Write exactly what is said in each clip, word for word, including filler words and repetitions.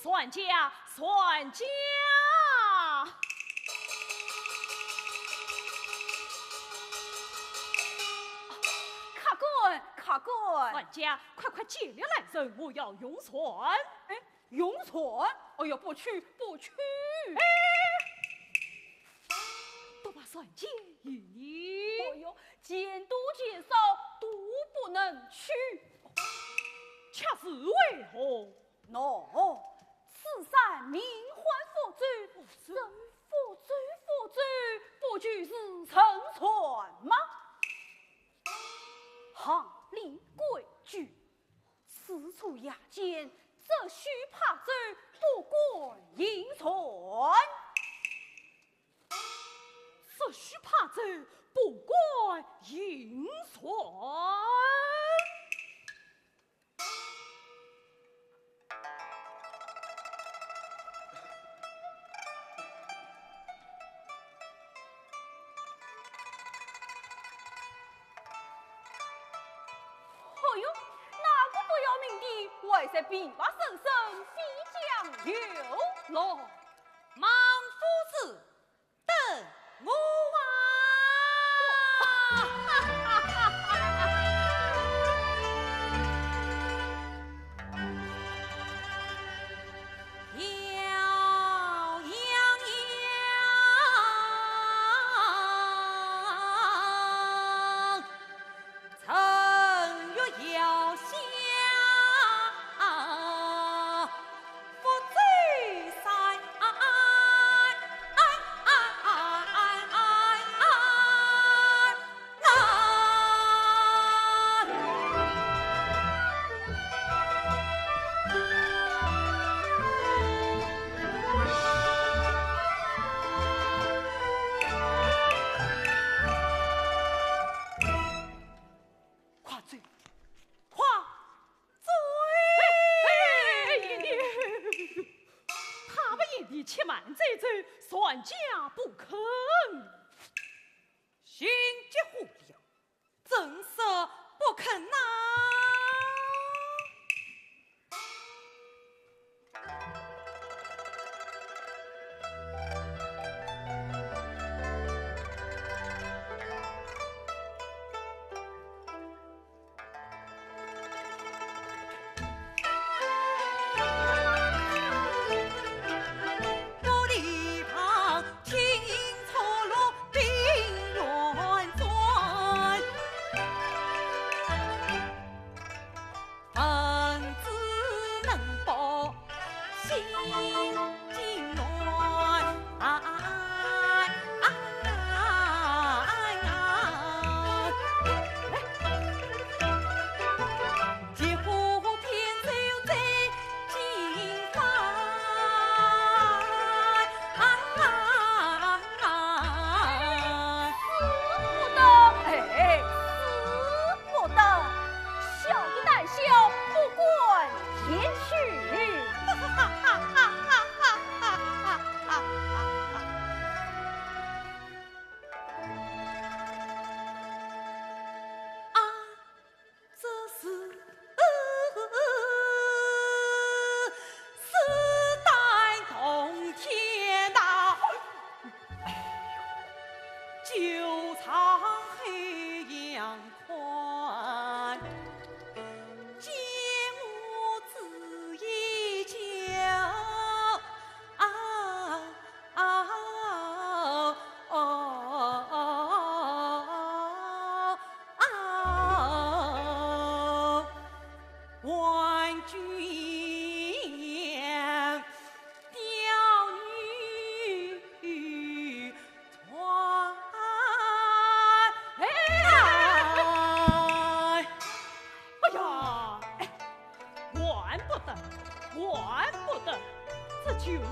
船家，船家！客官，客官！船家，快快解了来人，我要用船。哎，用船？哎呦，不去，不去！哎，都把船家与你。哎呦，钱多钱少都不能去。却是为何？ 喏，此山名唤佛州，人佛州佛州，不就是沉船吗？行礼规矩，此处夜间，只许泊舟，不敢行船。只许泊舟，不敢行船。 哎呦，那个不要命的还在琵琶声声飞将游来。孟夫子， 等我啊！快走，快走！哎，哎，哎，哎，哎，他们言的且慢再走，船家不肯。心急火燎，怎说不肯呐？使不得，哎，使不得，小的胆小，不敢前去。啊，这是，呃，是胆通天呐！哎呦，就像黑羊宽，见我只一叫。啊，啊，哦，哦，哦，哦，还君。 哎呀，哎，还不得，还不得！这酒宴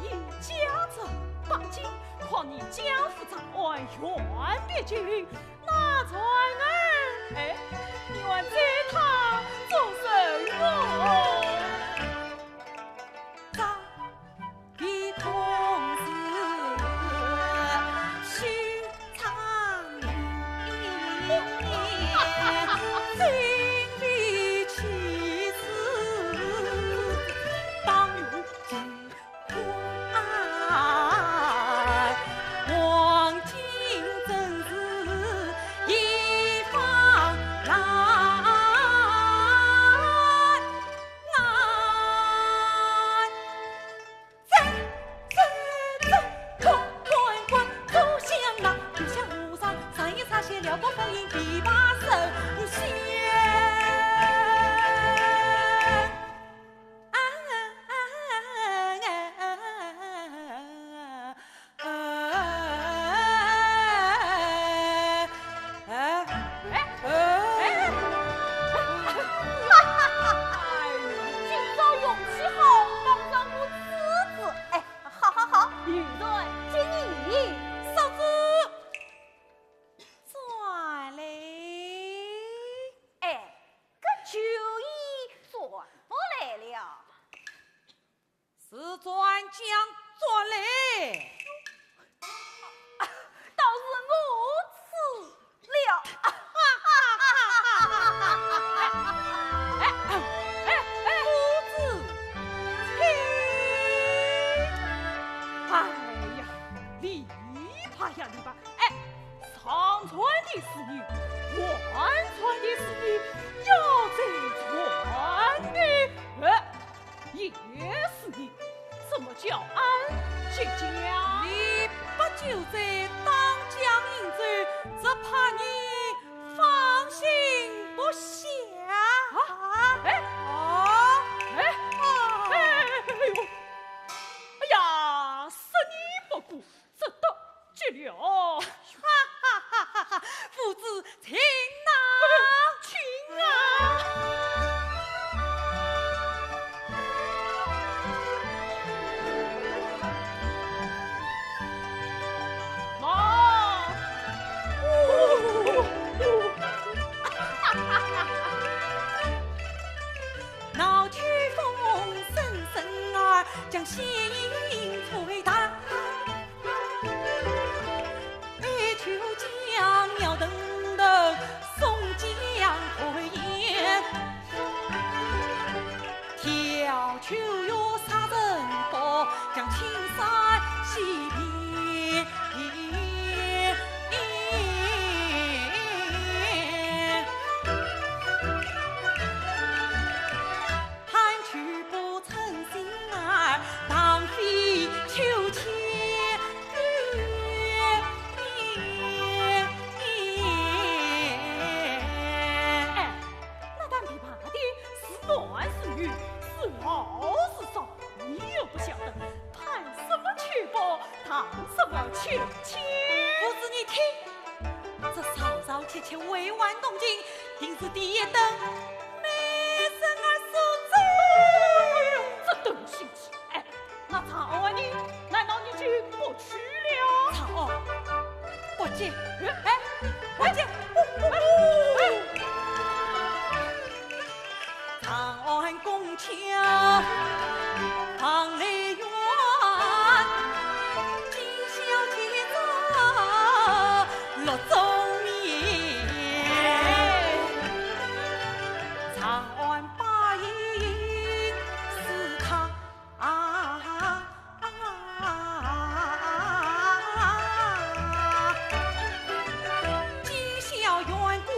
价值百金，况你江湖长安远别近， 那传儿，哎，你还待他做甚么？哎，哎，哎，哎，哈哈哈哈！今朝运气好，碰着我姊姊。哎，好好好，有缘见你。嫂子，转来。哎，搿酒宴转勿来了。 是转将转来。倒是我迟了。哎，哎，哎，夫子，请。哎呀，礼仪吧呀，礼仪吧。哎，上船的是你，划船的是你，要再船的，哎。 也是你，怎么叫俺姐姐呀？你不就在当江饮酒，只怕你放心不下。啊？哎？啊？哎？啊？哎，哎呦！哎呀，是你不顾， 这倒急了。哈哈哈哈哈！夫子，请呐。请啊。来。哈哈哈哈哈！夫子，你听，这嘈嘈切切，委婉动情，定是第一等美人儿所作。这等心机，哎，那长安呢？难道你就不去了？长安不见，哎，不见，哎。 长安宫阙望楼远，今宵见着绿洲眠。长安白云似客 啊，今宵远顾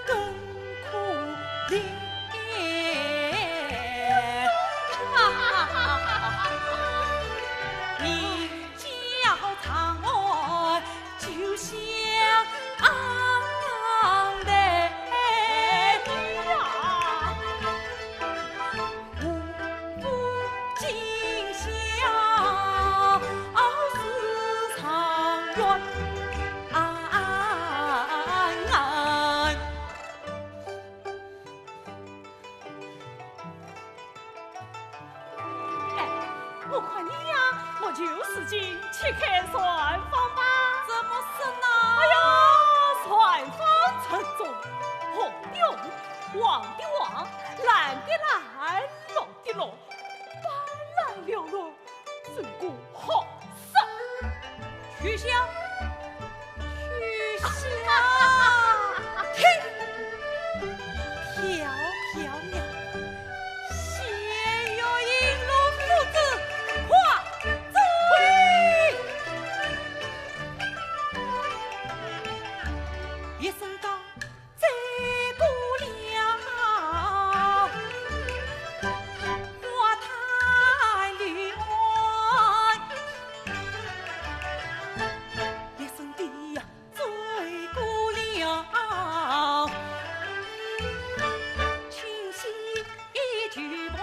更可怜。哈哈哈哈哈！你叫长安 就像来呀，无不今宵是长远。哎，我看你呀，莫就此地去开船舫吧。怎么说呢？哎呀，船舫沉重，红的红，黄的黄，蓝的蓝，绿的绿，斑斓缭乱，真个好色。 取笑，取笑，听，飘飘渺，仙乐引路，夫子快走。一声道： 醉过了，花台柳岸。一声的呀，醉过了，清溪一曲伴。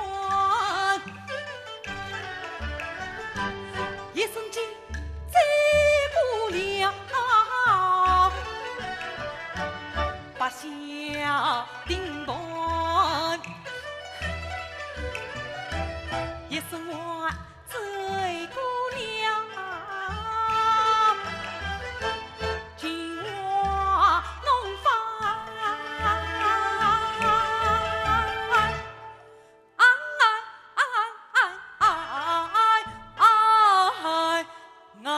一声惊， 醉过了白霞亭畔，一声唤，醉过了金花弄坊。 啊啊啊啊啊啊啊啊！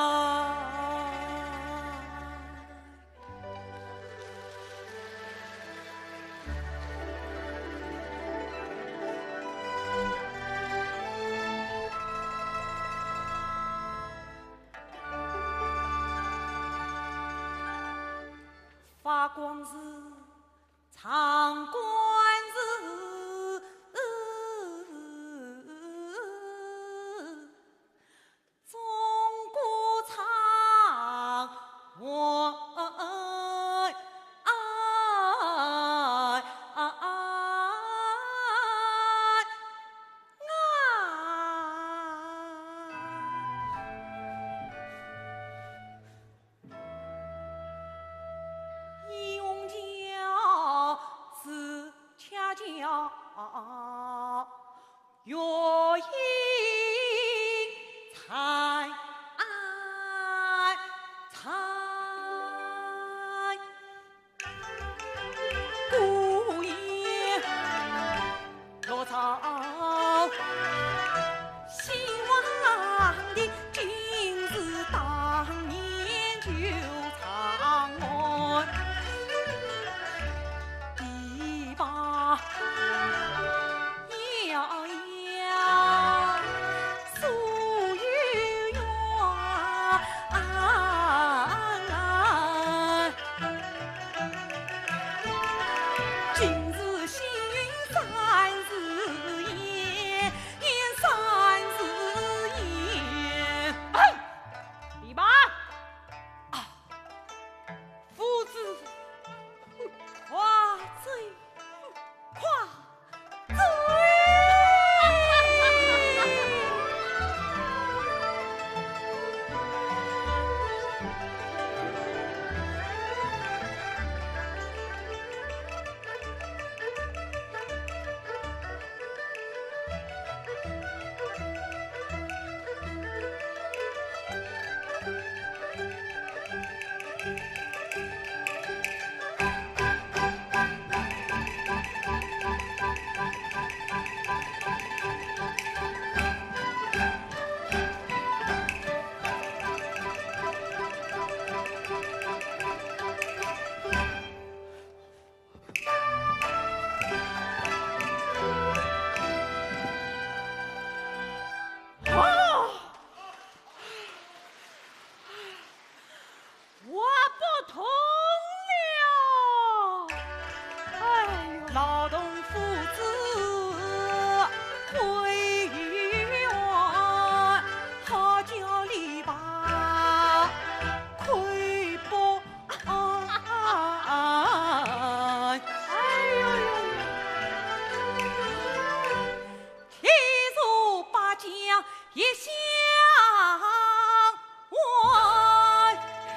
发光寺 场馆是中国场馆。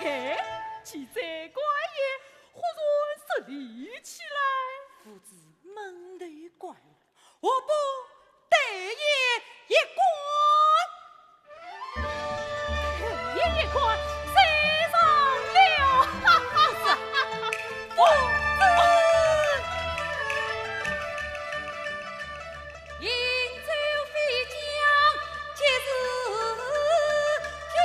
嘿，奇哉，官爷忽然失礼起来。夫子闷头观望，何不对爷一观？对爷一观，谁上了？哈哈哈哈！夫子。 饮酒飞将，皆是酒。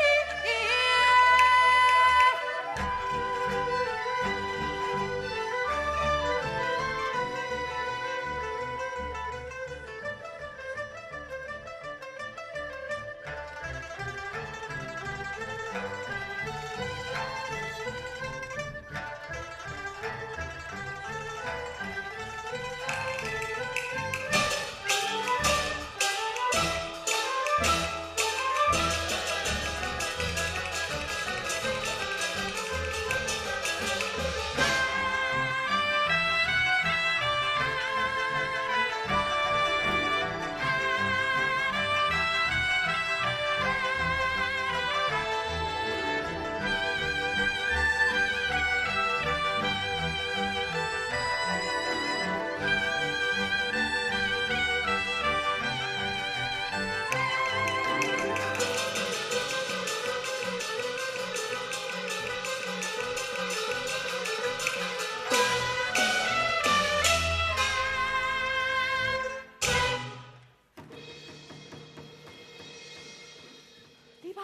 李白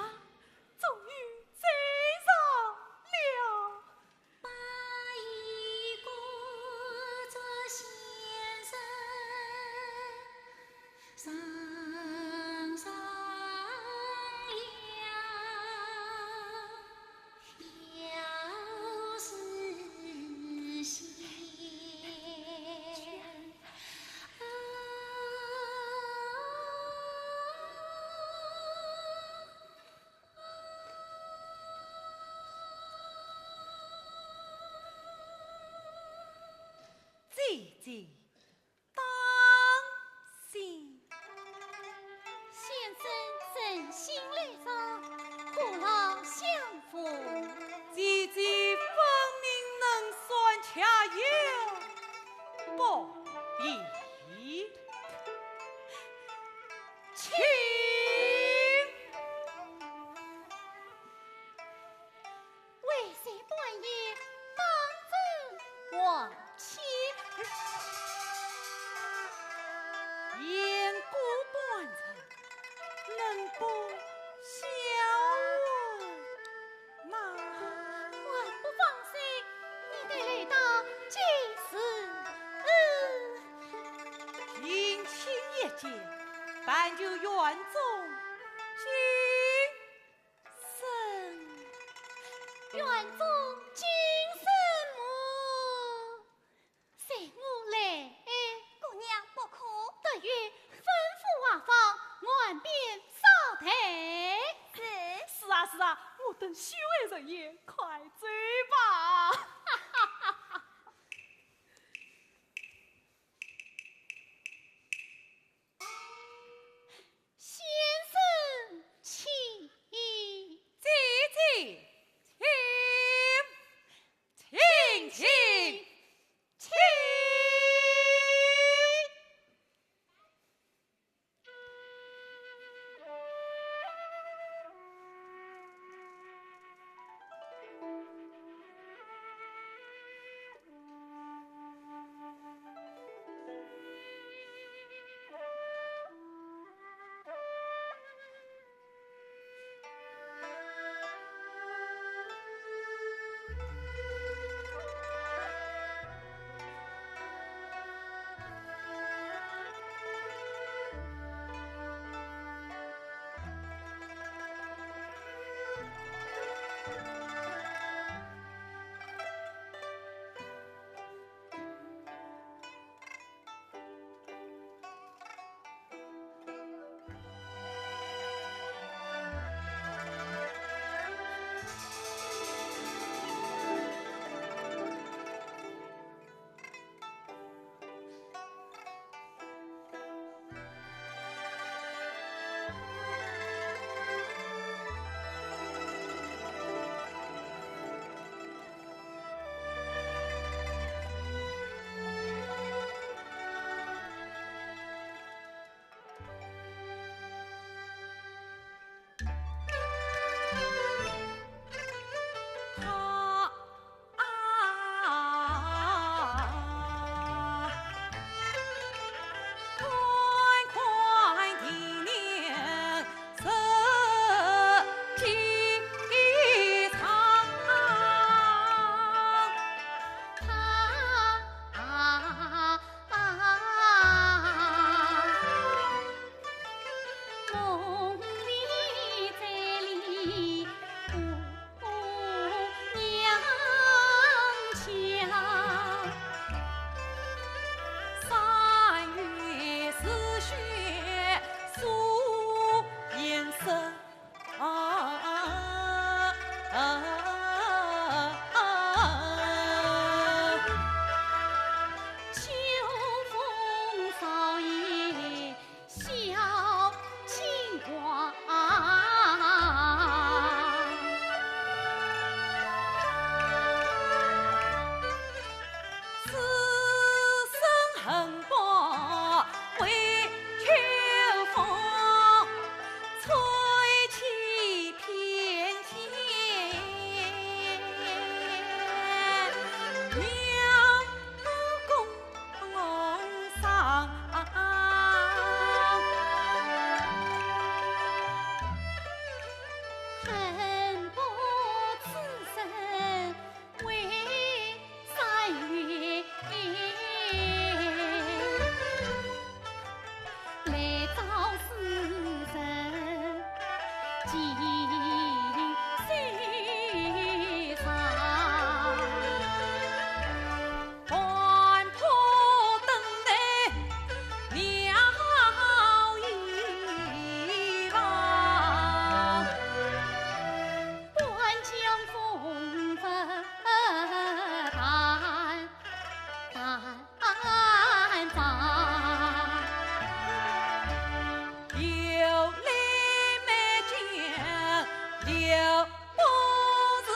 终于醉上了。姐姐，当心。先生诚心来哉，何劳相扶？姐姐分明能算，恰有不便。请。 为谁半夜当真？贤姑半日能不消愁吗？还不放心，你得来到几时？定亲一见，但求院中精 神。院中精神么？随我来。姑娘不可。得有吩咐瓦房，案边稍待。是。是啊，是啊，我等休碍人言，快走吧。 先生请。姐姐请，请，请，请。金山上，半坡登台鸟语房，半江风拂弹弹 唱。有来没讲，留不住，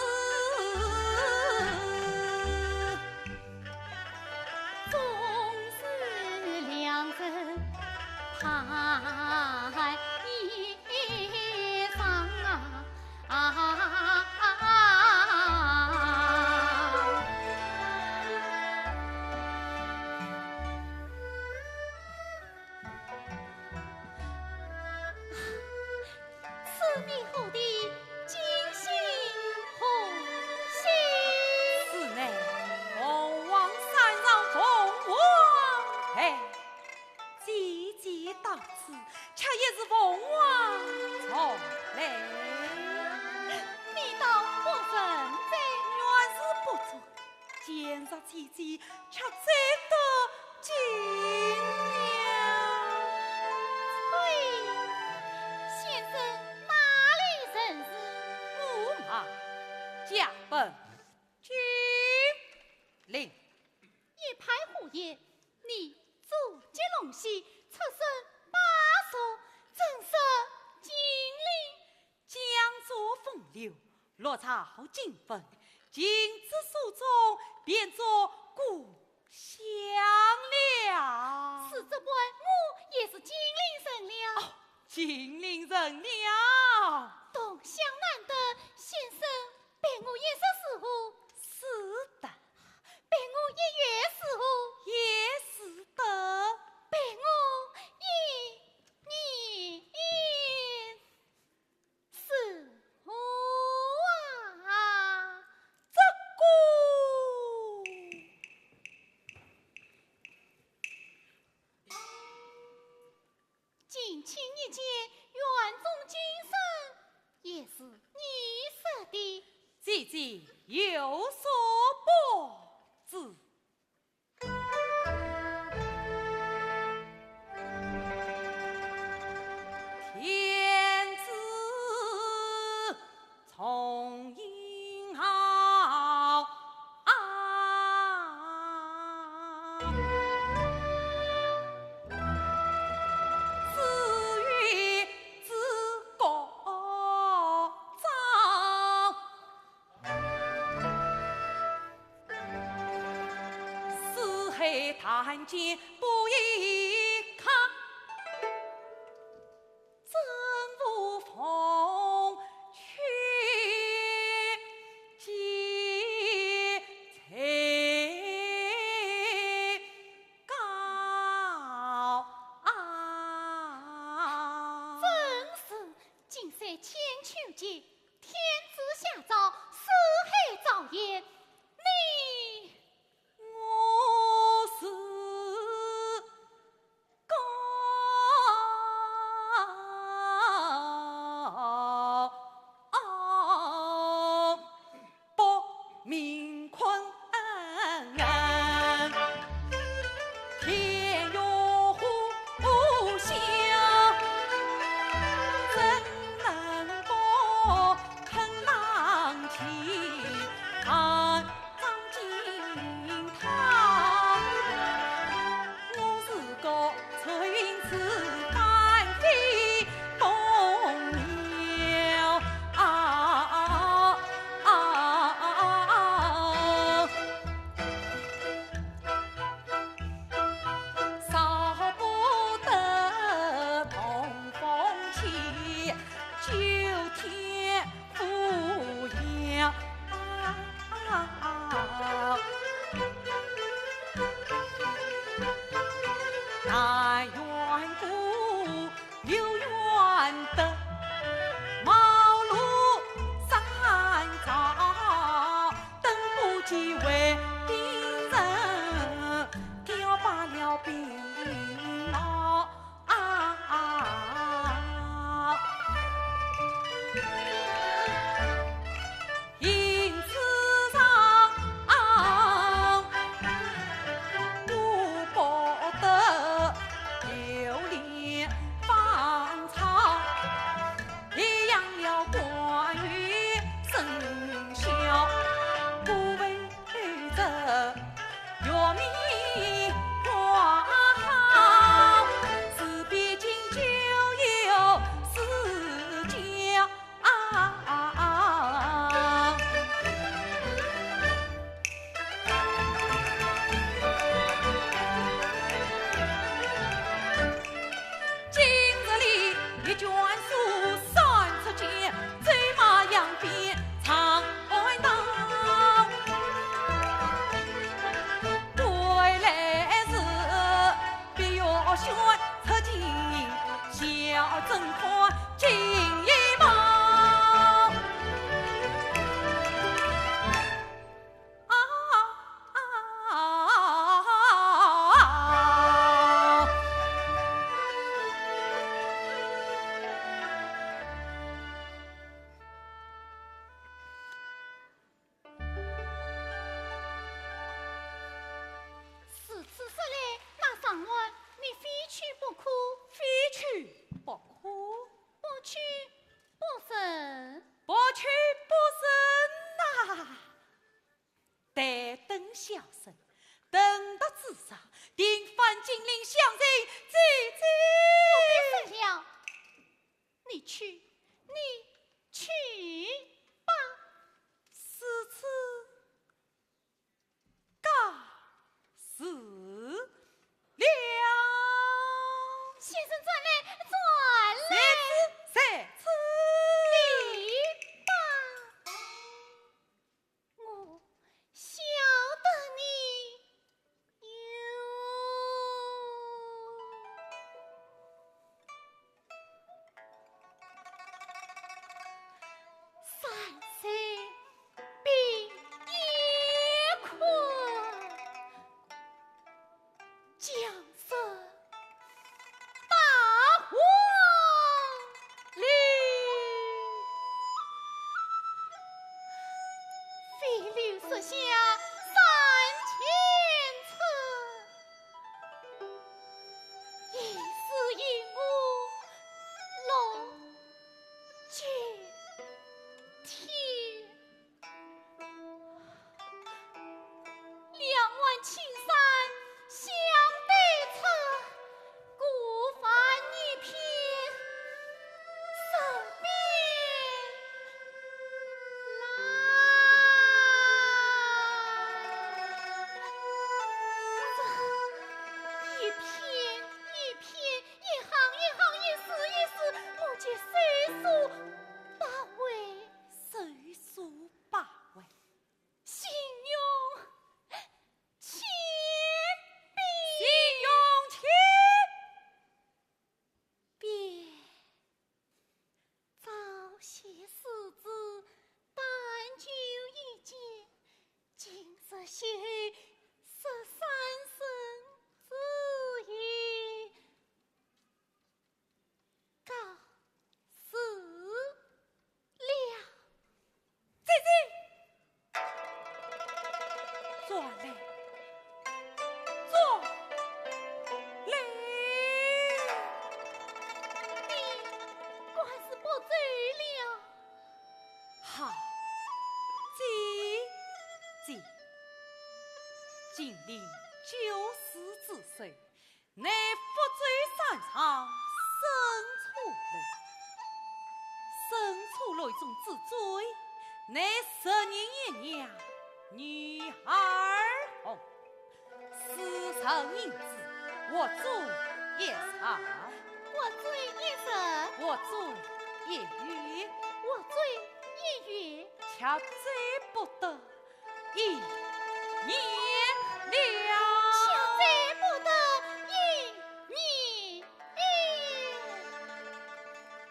总是良辰太衣裳啊。 啊，此地何地？今夕何夕？此乃凤凰山上凤凰台。 姐姐到此，却也是凤凰重来。你倒不问哉。原是不知，见着姐姐，却最得惊了。嘿，先生哪里人氏？驸马，驾奔金陵。 一派胡言，你阻截龙溪，出身巴蜀，怎说金陵？江左风流，落草金粉，情之所钟，便作故乡了。是这般，我也是金陵人了。哦，金陵人了。同乡难得，先生 陪我一日是否？是的。陪我一夜是否？也是的。陪我一年是否啊？这个……近亲一见，院中金山也是你设的。姐姐有所不知，天子 从胥号啊，至于至高章，四海谈奸不依靠。 真无凤去见才高啊。正是，金山千秋间，天子下诏，四海朝廷，你 我是高不鸣鲲，天涯呼啸，怎能不肯浪迹？看 张金堂，我是个春子翻飞凤鸟啊，少不得东风起，九天 扶摇。南园孤，刘元德，茅庐三朝，登不及为兵人，调罢了兵马。 啊，啊，待等小生，等到朱砂，定翻金陵香亭，姐姐。不必说了，你去，你去吧。如此告辞了。先生转来，转来。在此，在此。你吧。 我晓得你有三岁比一困。 将这大荒里，飞流直下三千尺，疑是因我漏九天。 两岸青山相对侧，孤帆一片入边浪。这一片一片，一行一行，一字一字，我皆手书百回。手书百回。 信用千遍。信用千遍。朝夕诗字，但求一件，今日邂逅十三生之意。 告辞了。姐姐，转来，转来。你还是不走了。好，姐姐，金陵旧时之首， 乃覆舟山上生错楼，生错楼中之最，乃十年一娘女儿红。时常饮酒，活醉一时，活醉一时，活醉一月，活醉一月，却醉不得 一年了。却醉不得一年。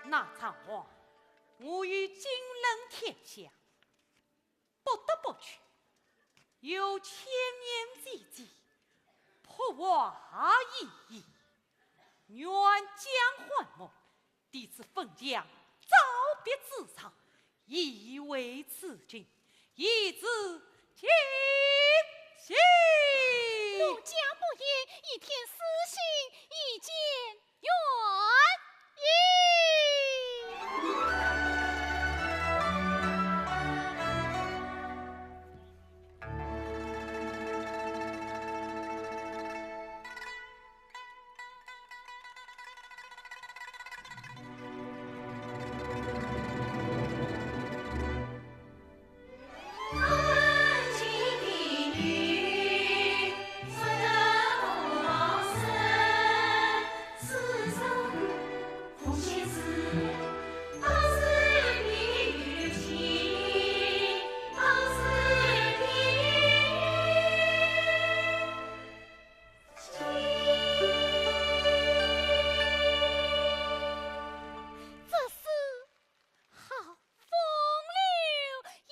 那场化，我与金陵天下不得不去，有千言姐姐，迫我而已矣。 愿将幻梦，弟子粉墙照壁之上，意为此景，以至今夕。奴家不言，一天私信，以见愿意。这是好风流一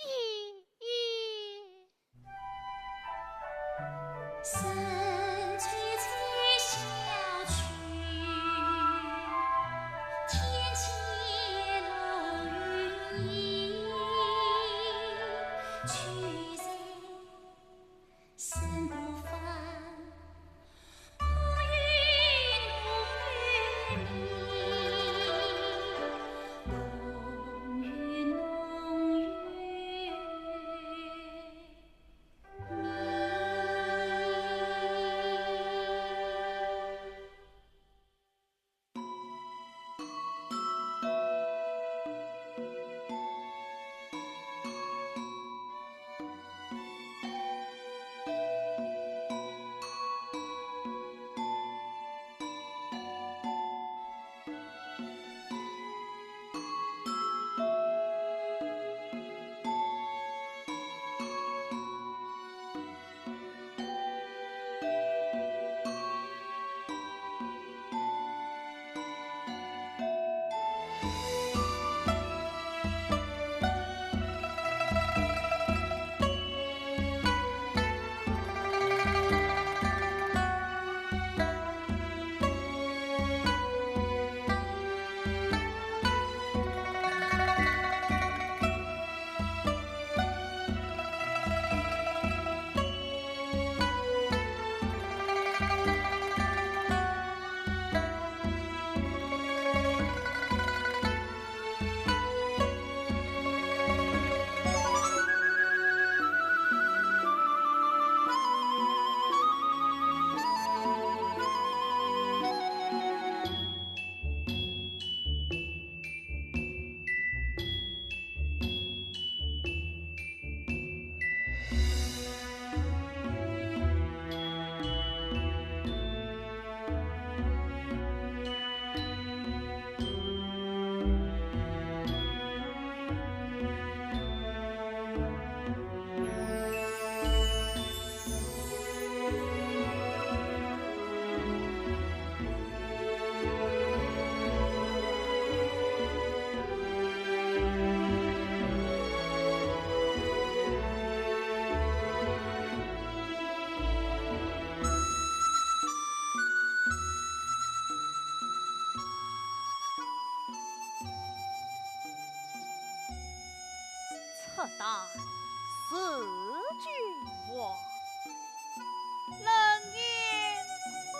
大事君王，冷眼看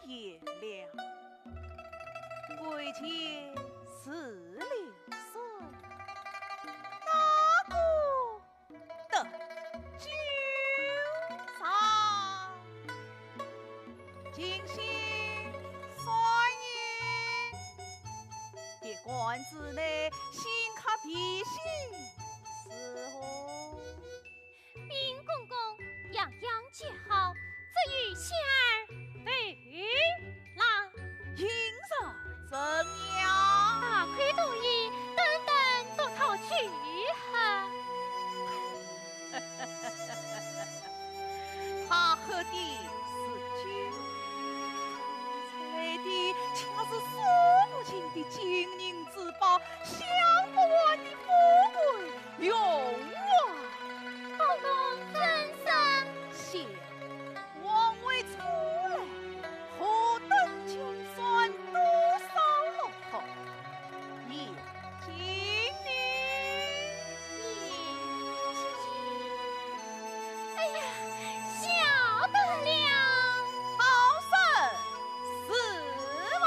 炎凉，贵贱是流水，哪个得救上？静心算言，别官之内，心可比心是何？禀公公，样样皆好，只有小儿未来。 应然怎样？大亏东夷，等等都讨去喝。他喝的是酒，吐出来的却是数不清的金银珠宝，享不完的富贵荣华。公公怎生？ 王位出来，何等金算多少落空，眼睛呢？眼睛？哎呀，晓得了。好生是王。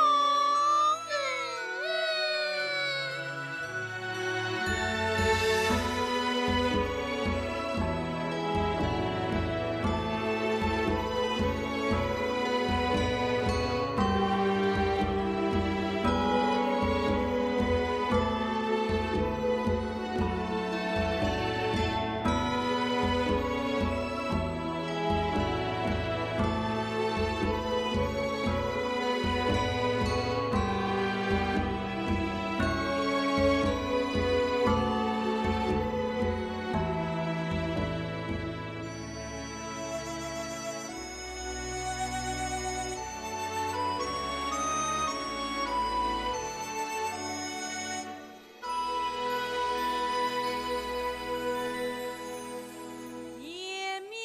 年年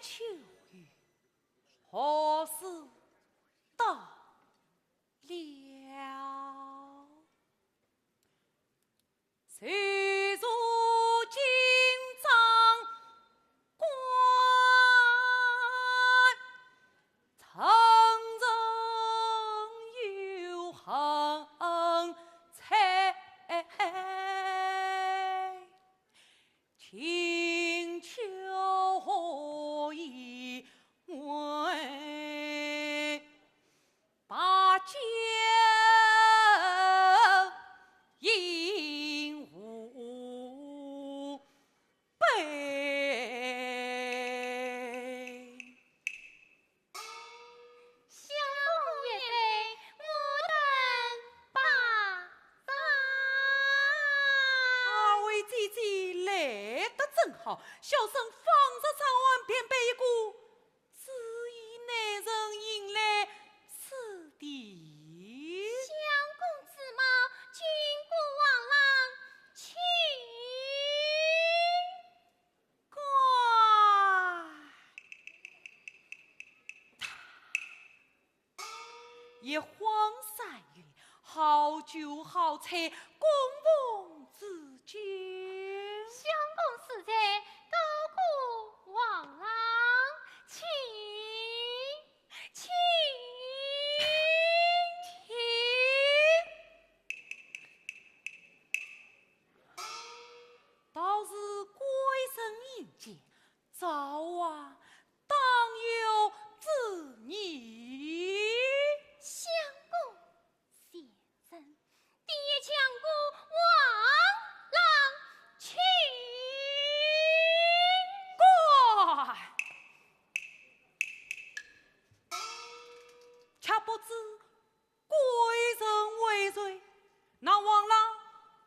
秋雨，何时到了？ 谁如今掌管，成人有恒财，请求何以为？ 把酒饮无杯。相公一杯，我等把茶。二位姐姐来得正好，小生方才上岸便被一个 紫衣男人引来此地。相公之貌，见过王郎，请过。一晃三月，好酒好菜，供奉 至今。相公恕罪，高过王郎，请，请，请。道是贵人引见， 早啊，当有之年。相公贤人，定也见过王郎，请。过。却不知 贵人为谁？那王郎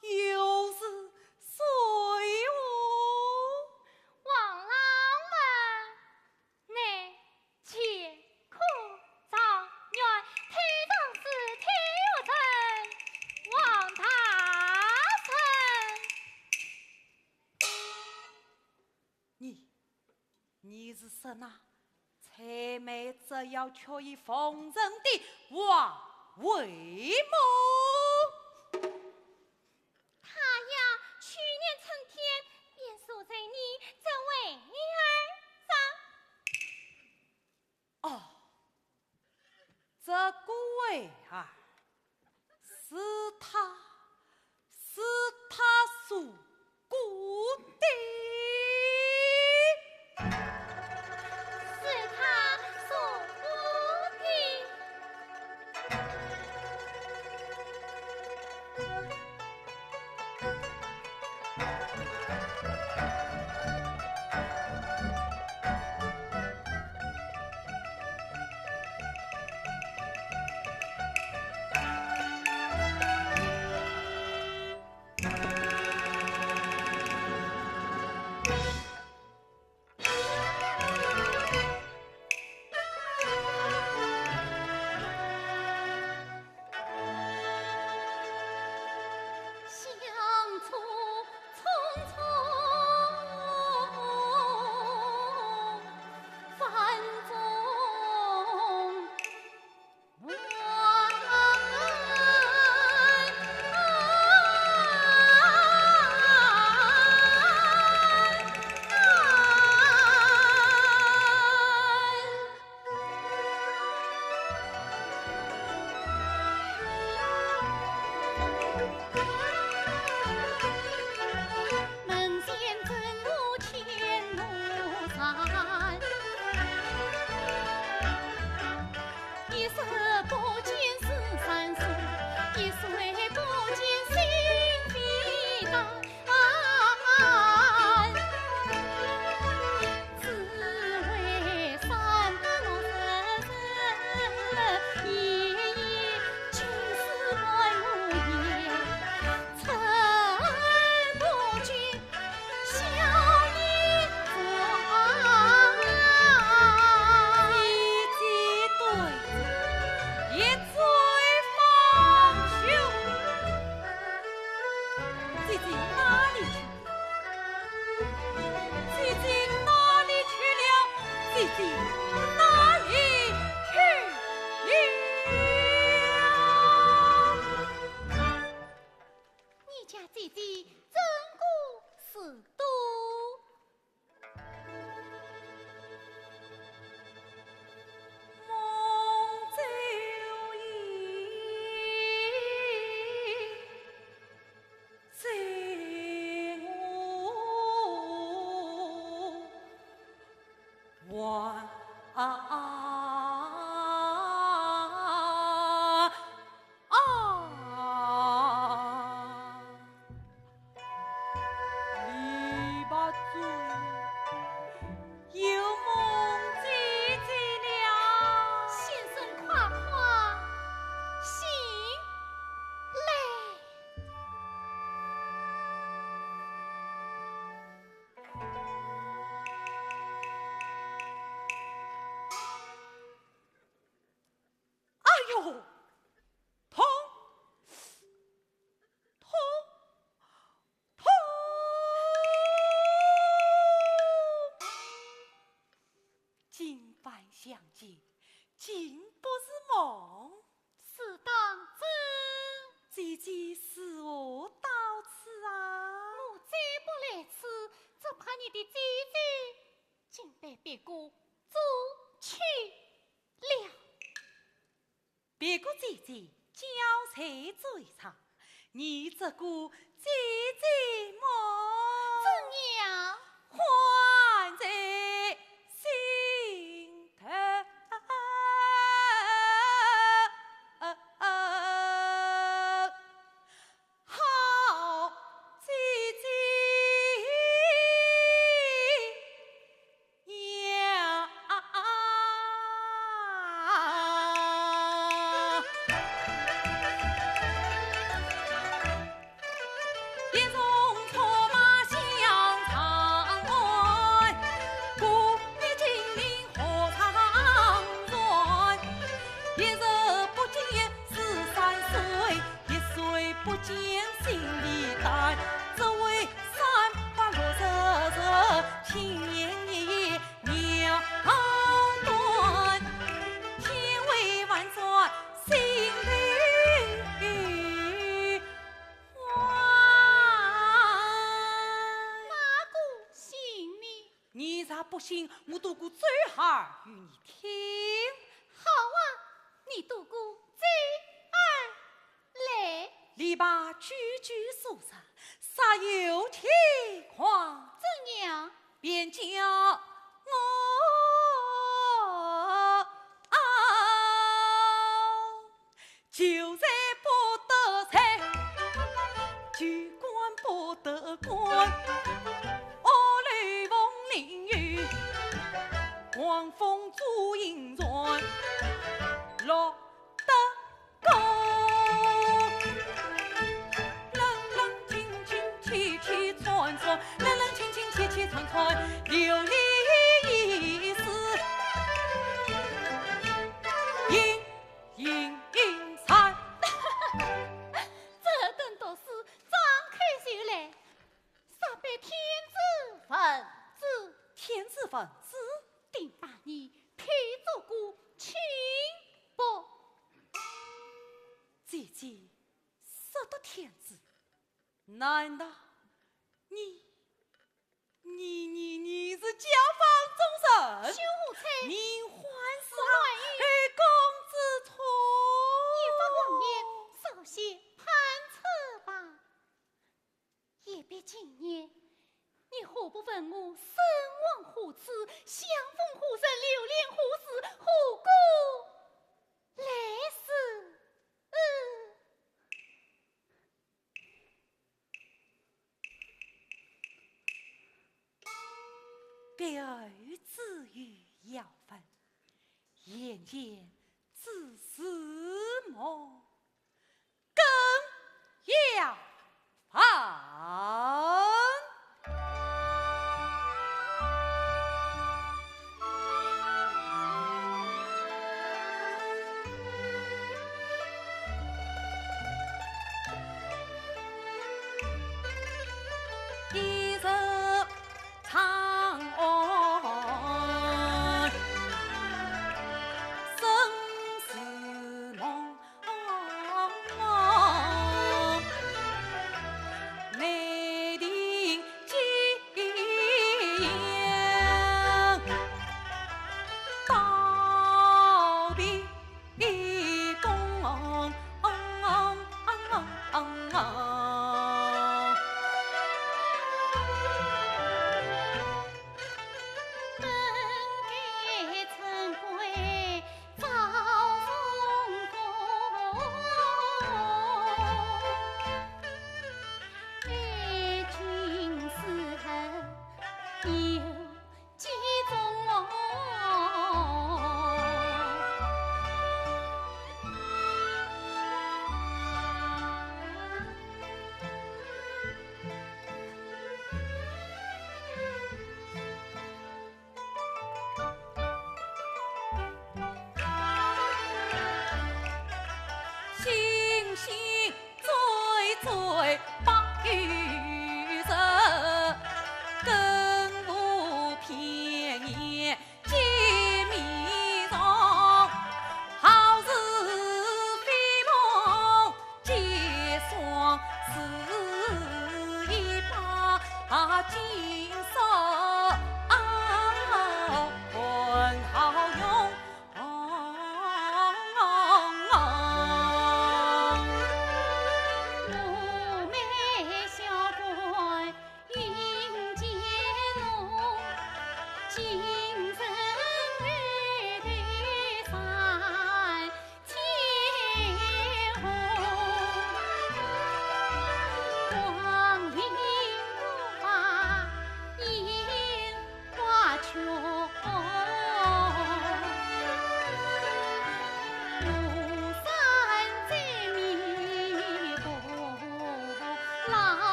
又是谁哦？王郎嘛，乃乾坤状元，太常寺太学生王大人。你 你是说那采买折腰，却已奉承的王维么？他呀，去年春天儿，是他，是他所割的。是他所割的。 姐姐哪里去？姐姐哪里去了？姐姐哪里去了？你家姐姐真个是多。 李八嘴，又梦姐姐了。先生快快醒来。 哎呦，痛，痛，痛！今番相见，竟不是梦。是当真。姐姐如何到此啊？我再不来此，只怕你的姐姐 竟被别个捉去了。别个姐姐交在嘴上，你这个姐姐么，怎样？还在心头。 好姐姐呀。你若不信，我读个咒号与你听。好啊，你读个咒来。篱笆句句诉说，煞有天狂。怎样？便叫我啊，求财不得财，求官不得官，屋漏风淋雨，狂风做阴船，落得 冷冷清清，凄凄惨惨，冷冷清清，凄凄惨惨，流离一世，莺莺莺啋。这顿读书张开就来，啥般天子文子？天子文子？定把你配做个清白。 姐姐，说到天子，难道你，你，你，你是家法中人？羞无罪。名唤是后宫之宠。你勿妄言，首先判处吧。 一别经年，你何不问我生往何处，相逢何日，流连何时，何故来时？呃。别后知有要问，眼前只是梦。 更要烦。一日 长安生死梦，难定景。道别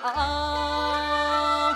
哦。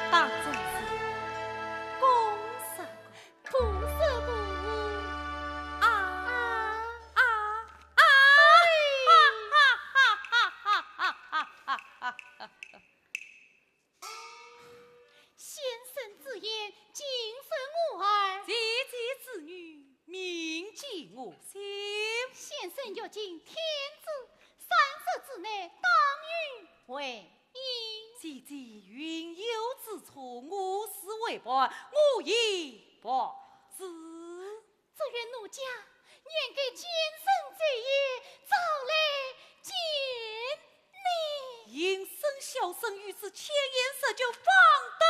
大丈夫，公事公，婆事婆。啊啊啊！先生之言，尽是我儿。姐姐之语，铭记我心。先生欲尽天子，三日之内当与回音。姐姐云有此处，我是为伴，我也不知。只愿奴家念该奸臣罪孽，早来见你。应声笑声，与之千言十句，方得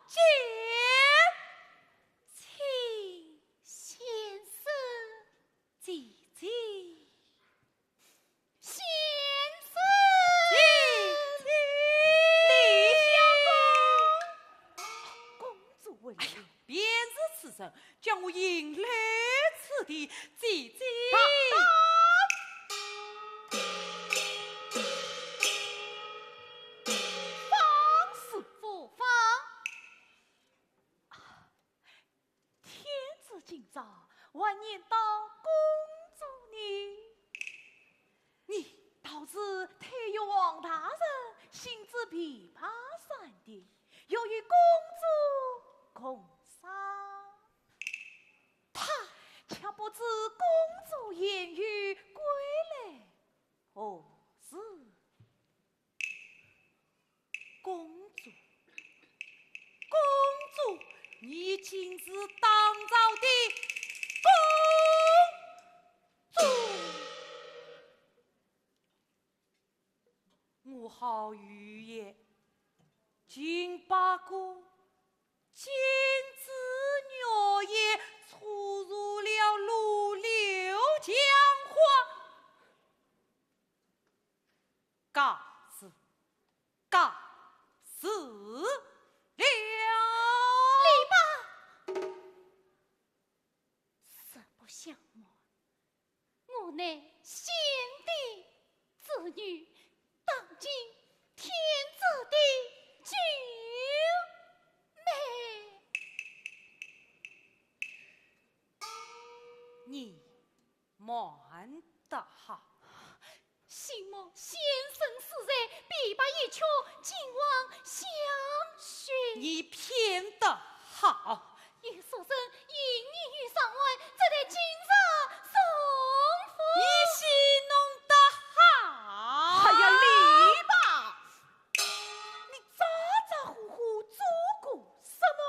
见。请先生。姐姐。先生。姐姐。李相公。公主闻听。哎呀，便是此人，将我引来此地，姐姐。大胆！放肆！不放。 天子今朝还念叨公主呢。你倒是推与王大人，行至琵琶山顶，又与公主共赏。他却不知公主言语归来何时。 公主，公主，你竟是当朝的公主！我好愚也，竟把个 金枝玉叶错入了路流江花。告辞，告辞了。李白，实不相瞒， 我乃先帝之女，当今天子的九妹。你瞒得好。幸蒙先生恕罪，琵琶一曲，今往相寻。你骗得好。 有熟人引你于上岸，只待今日重逢。你戏弄得好。哎呀，李白，你咋咋呼呼做个什么？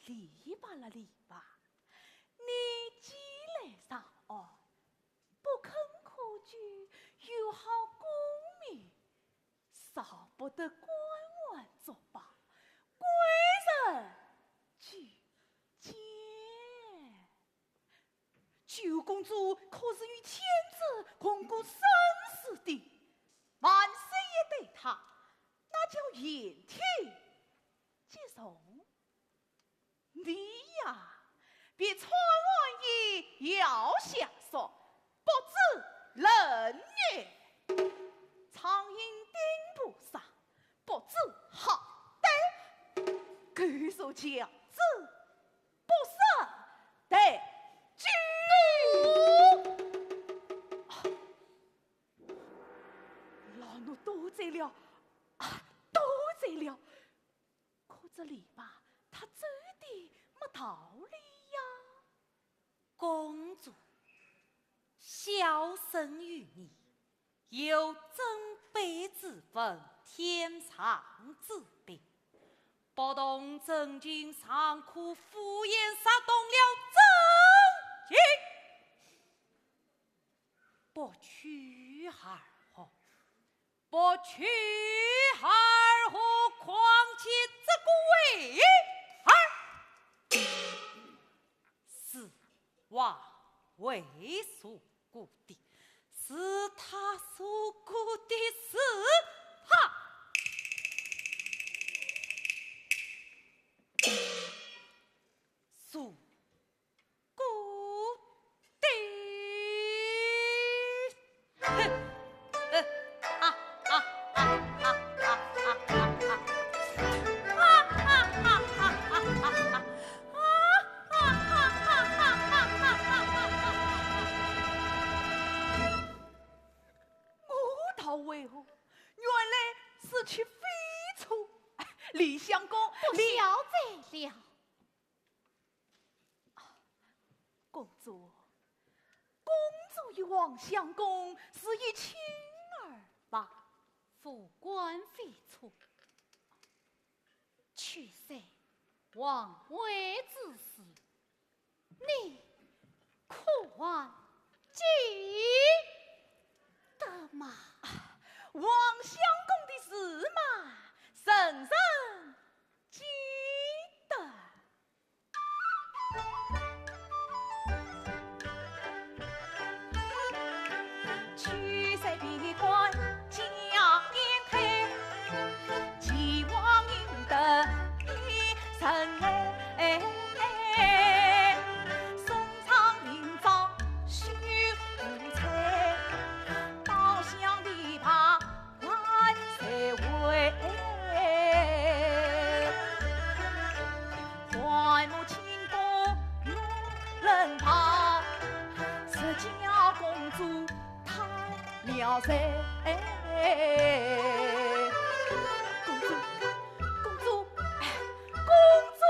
李白啦，李白，你既来上岸，不肯苦居，有好功名， 少不得官玩作宝，归人举荐。九公主可是与天子共过生死的，万岁爷对她那叫言听计从。 你呀，比蔡安爷要下手，不知冷热。苍蝇叮扑上，不知好歹。狗鼠强子，不识抬举。老奴多嘴了，啊，多嘴了。 可这李白他真的没道理呀。公主，小生与你有尊卑之分、天长之别，不同真情尚可敷衍，惹动了真去而何？不去而何？况且这个为儿是王位所雇的，是他所雇的，是他所 孤的。我道为何？原来是去飞车。李相公，不小哉了。 公主，公主与王相公是一亲儿吧？无关飞车，却说王位之事，你可还记得吗？王相公的事嘛，人人记得。 公主，公主，公主。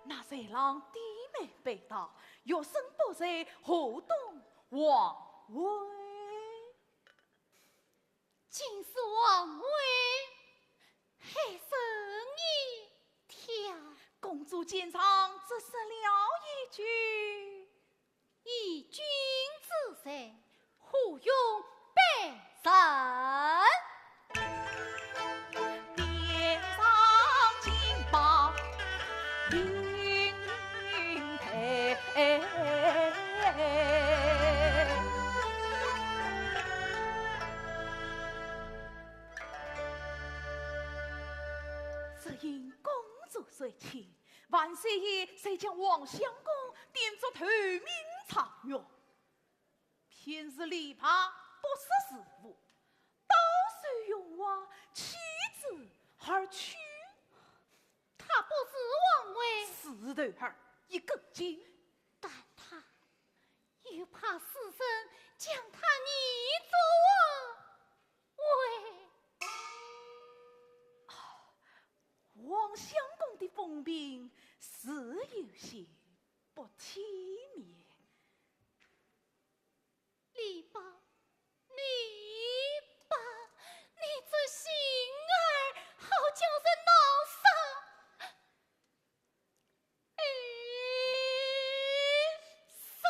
那才郎低眉背道，欲伸不才，何动王位？ 今是王位，还剩一条。公主见状，只说了一句：依君之罪，何用百人？只因公主随亲，万岁爷才将王相公点作头名状元。 平日里怕不识时务，倒是用我弃之而去。他不是王位，死头儿一根筋。但他又怕世人将他认作王位。啊，王相公的风评是有些不体面。 李豹，李豹，你这性儿好叫人恼煞。哎，煞。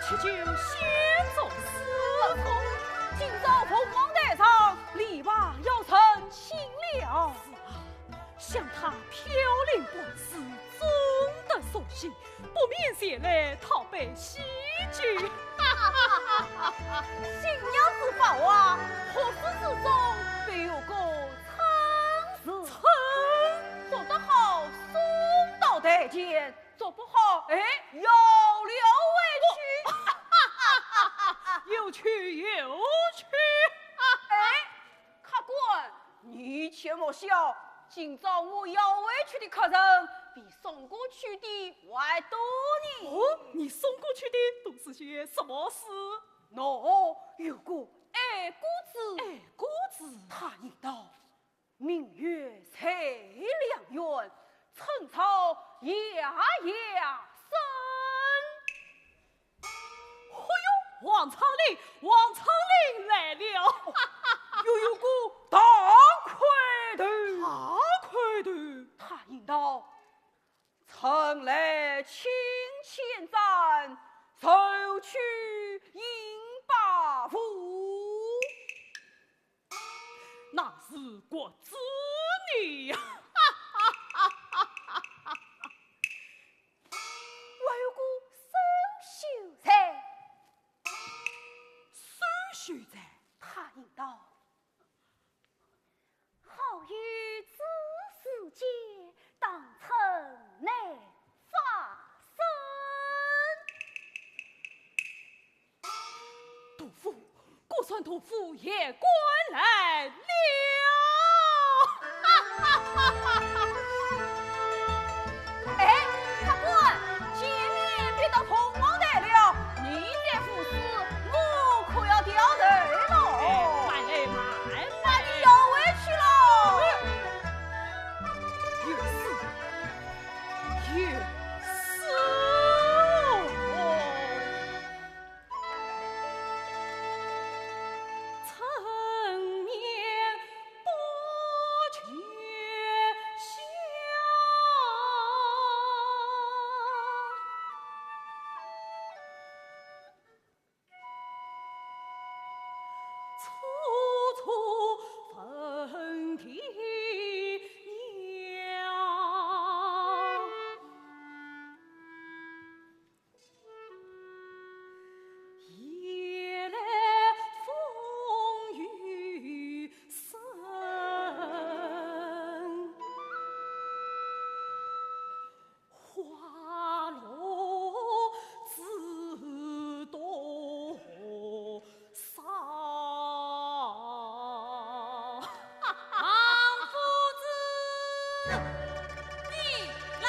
这就先作死。不错，今朝凤凰台上，李白要成亲了。是啊，想他飘零半世，终得所喜，不免前来讨杯喜酒。新娘子发话，何事之中必有个称字？称？做得好，送到台前，做不好，哎，要了回去。有趣，有趣。哎，客官，你且莫笑，今朝我要回去的客人比送过去的还多呢。哦，你送过去的都是些什么事？喏，有个矮个子，矮个子。他言道：“明月在两原，春草夜夜深。”哎呦，王昌龄，王昌龄来了。又有个大块头，大块头。他言道：“春来清浅山，愁去饮白壶。”那是国子呢。还有个苏秀才。苏秀才？他言道：“好雨知时节，当春乃发生。”杜甫，果然杜甫也赶来了。哎，客官，前面便到凤凰台了，你再赴诗，我可要掉头了。哎，慢来，慢来。那你要回去了。有诗，有诗哦。 王夫子，你来了。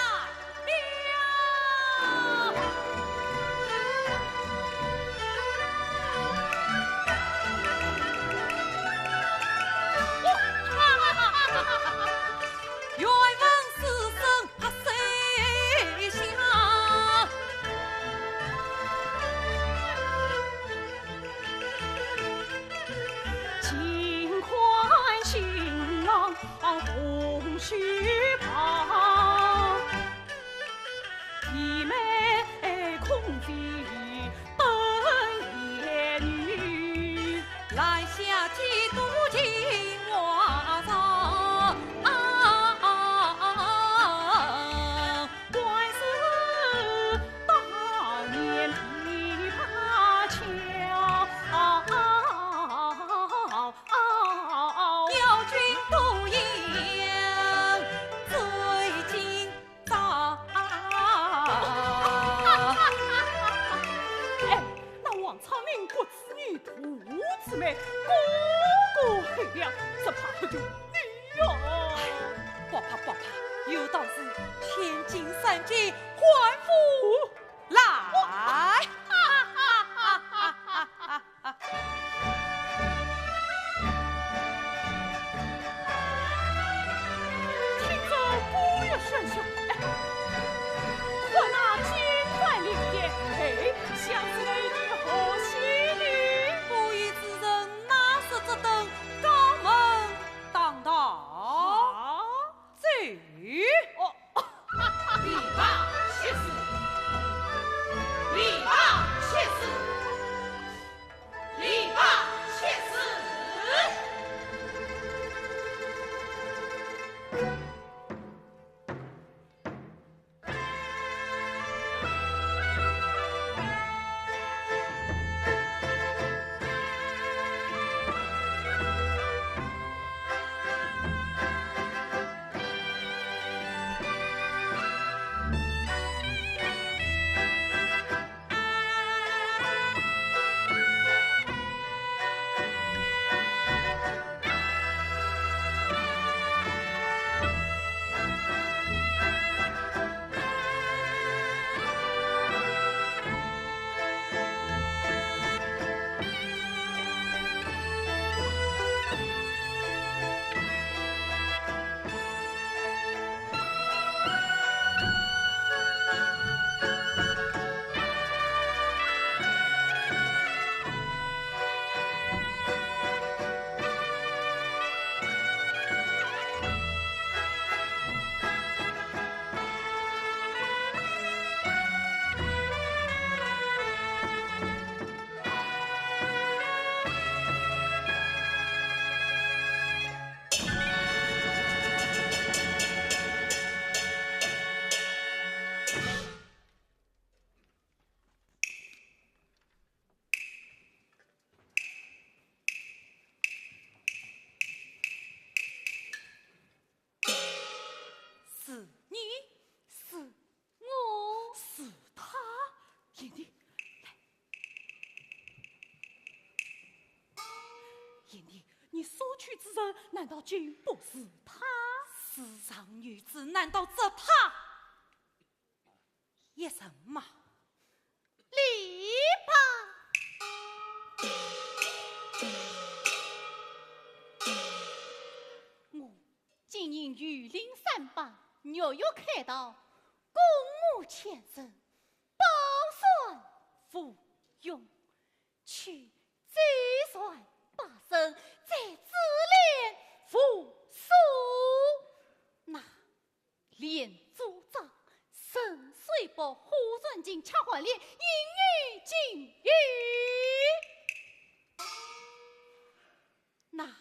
人难道竟不是她？世上女子难道只她一人吗？李白。我今年御龄三八，月月开道，公母千人，保算无恙。 去周旋八省，再指点扶苏。那连珠帐、陈水泊、虎船进、恰换连、应与金鱼。那鹧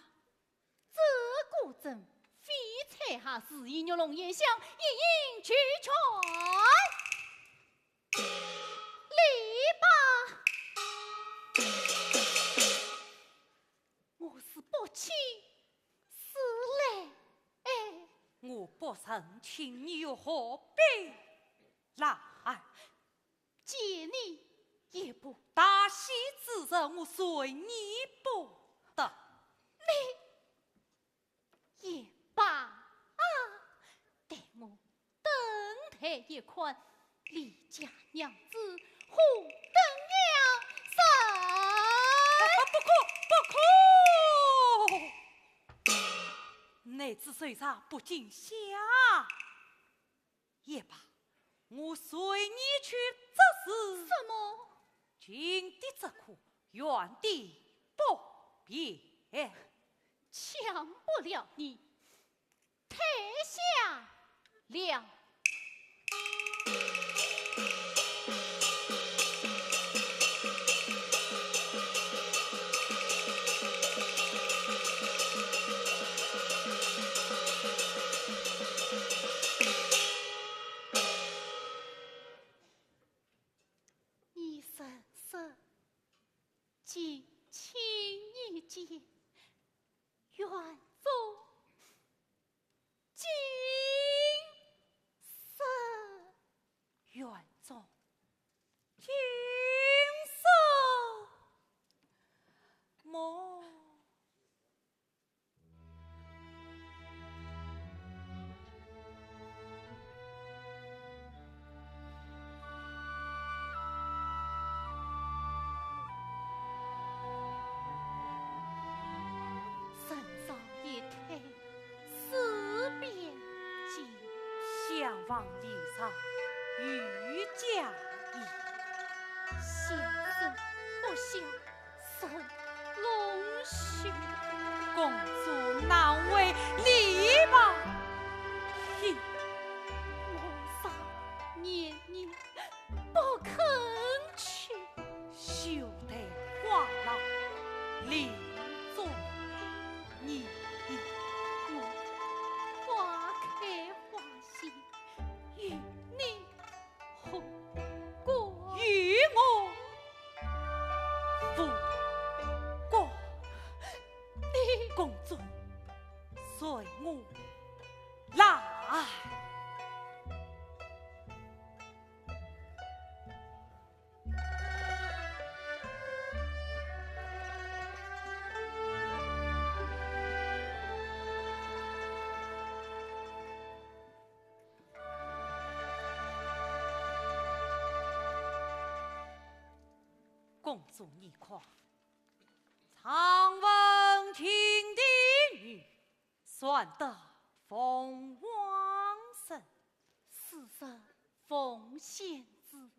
鸪阵、飞彩霞、紫衣玉龙、烟香、一应俱全。 李白，我是不请自来。哎，我不曾请，你又何必来？借你一步。大喜之日，我随你不得。你 也罢啊，待我登台一看，李家娘子何等样式。啊，不可，不可！男子受伤不惊吓。 也罢，我随你去作诗。什么？近的则苦，远的不便。抢不了你，退下了。 你身受，近亲一见，愿中今生。愿中今生。莫 人少一退，事便尽。相望李上御驾矣。先生不孝， 受龙须。公主难为李白。嘿，我常念念不肯去。休得话痨，李宗义。我花开花谢，与你 无关。与我无关。你公主，随我来。 公主你看，常闻亭亭女，传得凤凰声。是人凤仙子，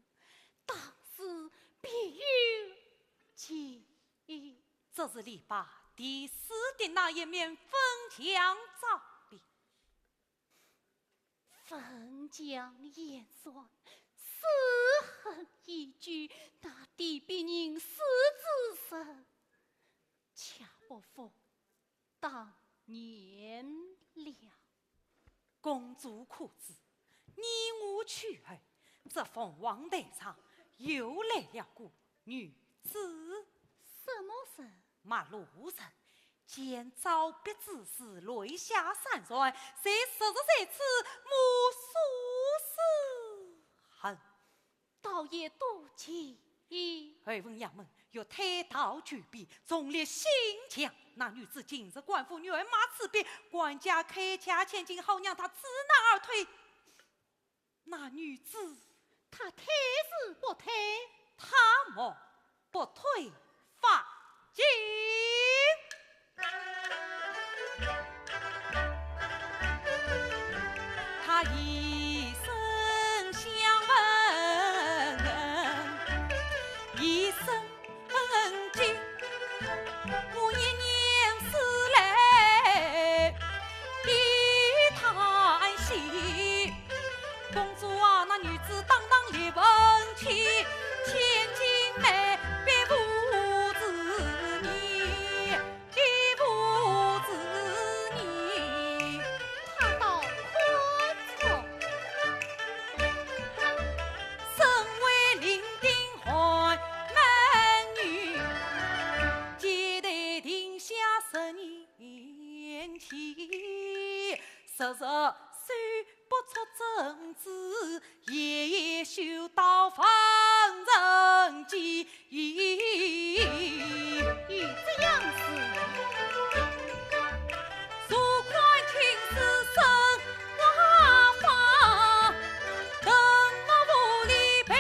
当时别有其意。这是李白题诗的那一面粉墙照壁。 粉墙岩上，诗痕依旧，那题别人诗之人，恰不复当年了。公主可知，你我去后，这凤凰台上又来了个女子。什么人？ 陌路人，见照壁之时，泪下山川，谁识得在此，目宿死恨。倒也多情咦？二分衙门有推倒举兵，众烈心强。那女子近日官府女儿马此边，官家开价千金，好让她知难而退。那女子，她退是不退？她么不退，放心。 他一生相问，一生情，我一念思来一叹息。公主啊，那女子当当烈文气，千金难辨父子义。 义父子义。他倒宽宏。身为零丁寒门女，结得定下十年期，十日虽不出征止， 也也休到方人间。有这样事？坐看青丝生花发，等我无力配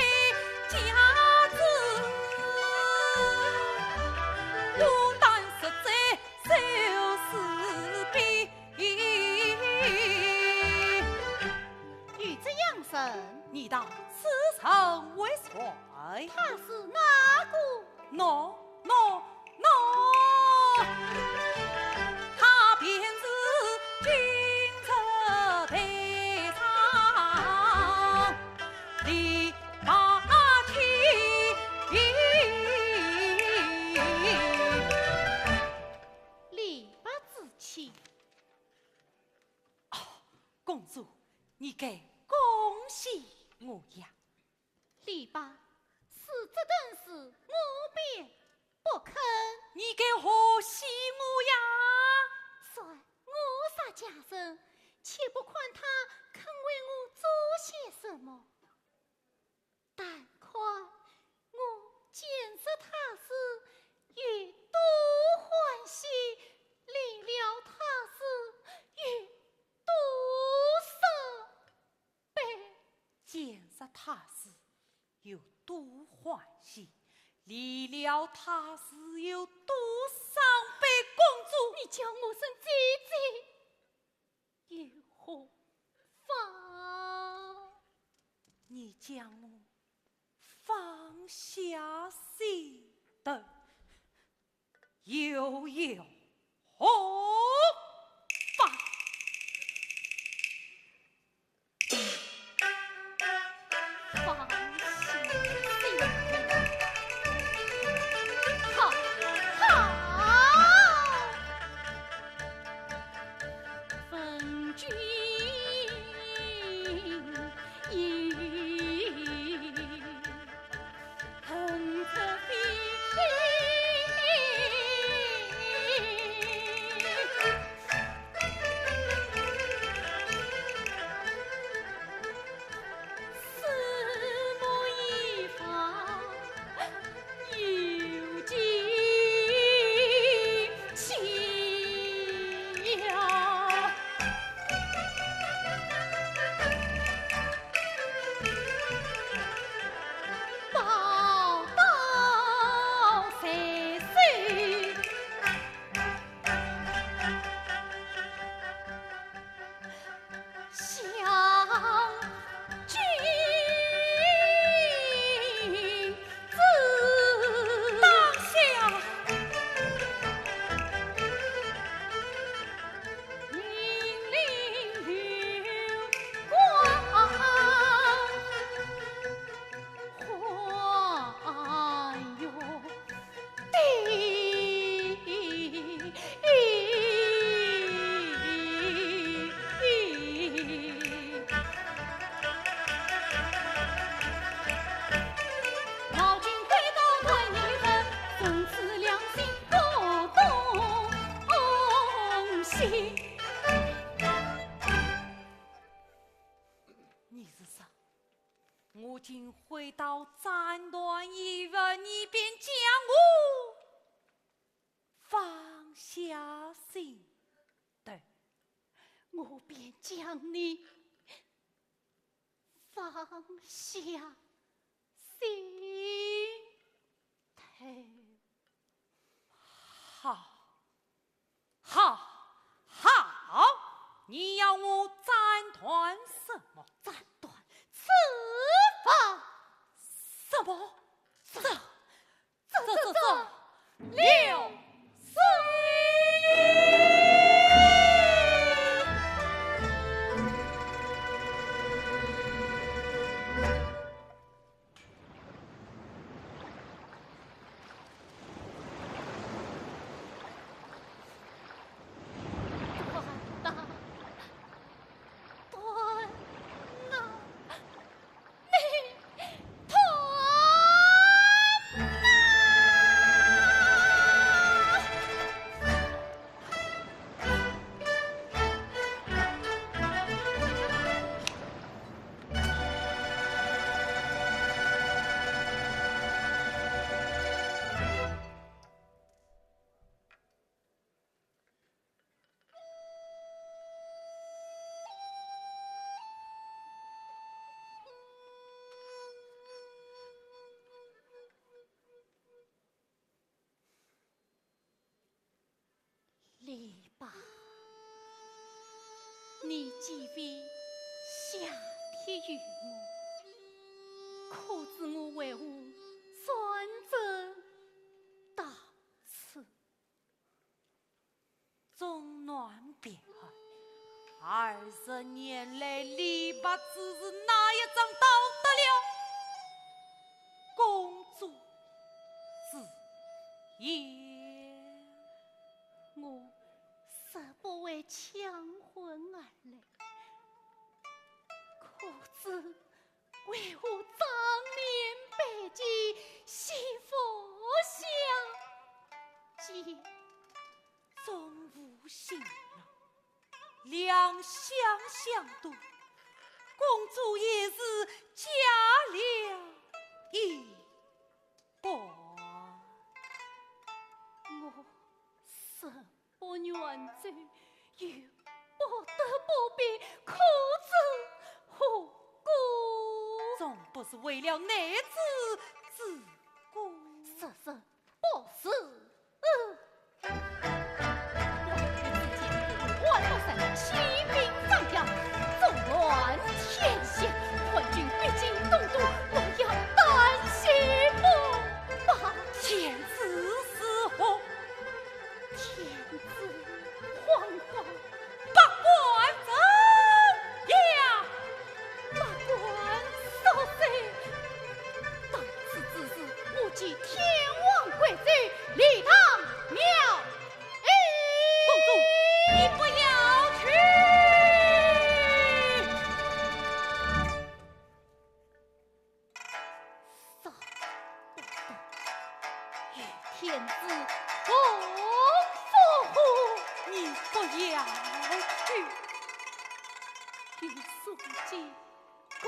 佳子，孤单实在愁思悲。 有这样人？你道此人为谁？他是哪个？喏，喏，喏，他便是今日台上李八旗。李八之妻。 哦，公主，你该恭喜我呀！李八，是这等事我便不肯。你该贺喜我呀！算我啥家人，且不看他肯为我做些什么。 但看我见着他时有多欢喜，离了他时有多伤悲。见着他时有多欢喜，离了他时有多伤悲。公主，你叫我声姐姐， 又何妨？你将我放下心头，又有何妨？放心，好，好。我今回到展团以后，你便将我放下心头，我便将你放下心头。好，好，好，你要我斩断什么？斩断此法。什么？这，这，这，这，这，六岁。断呐，断呐，你断呐！ 李白，你既非下帖于我，可知我为何专程到此？终难别爱，二十年来李白之事，哪一桩逃得了公主之眼？ 我实不会抢婚而来，可知为何妆奁白几，戏服香几，终无新郎，两厢相对，公主也是嫁了一 个。我实不愿走，又不得不避，可知何故？总不是为了内子之故。实实不是。 我与子建、关洛山起兵斩将，纵乱天下，叛军逼近东都，我要单行不罢。天子如何？天子惶惶，百官怎样？百官速退。到此之时，我即天王归州，礼堂庙 公主，你不要去。少不得与天子共赴。你不要去。与宿介 共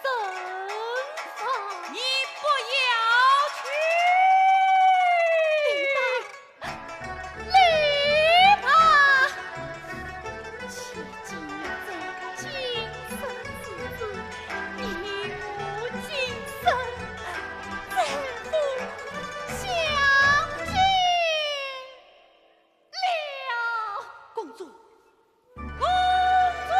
枕房。你不要去。李白，李白，且听我在今生之志，你我今生再不相见了。公主， 公主！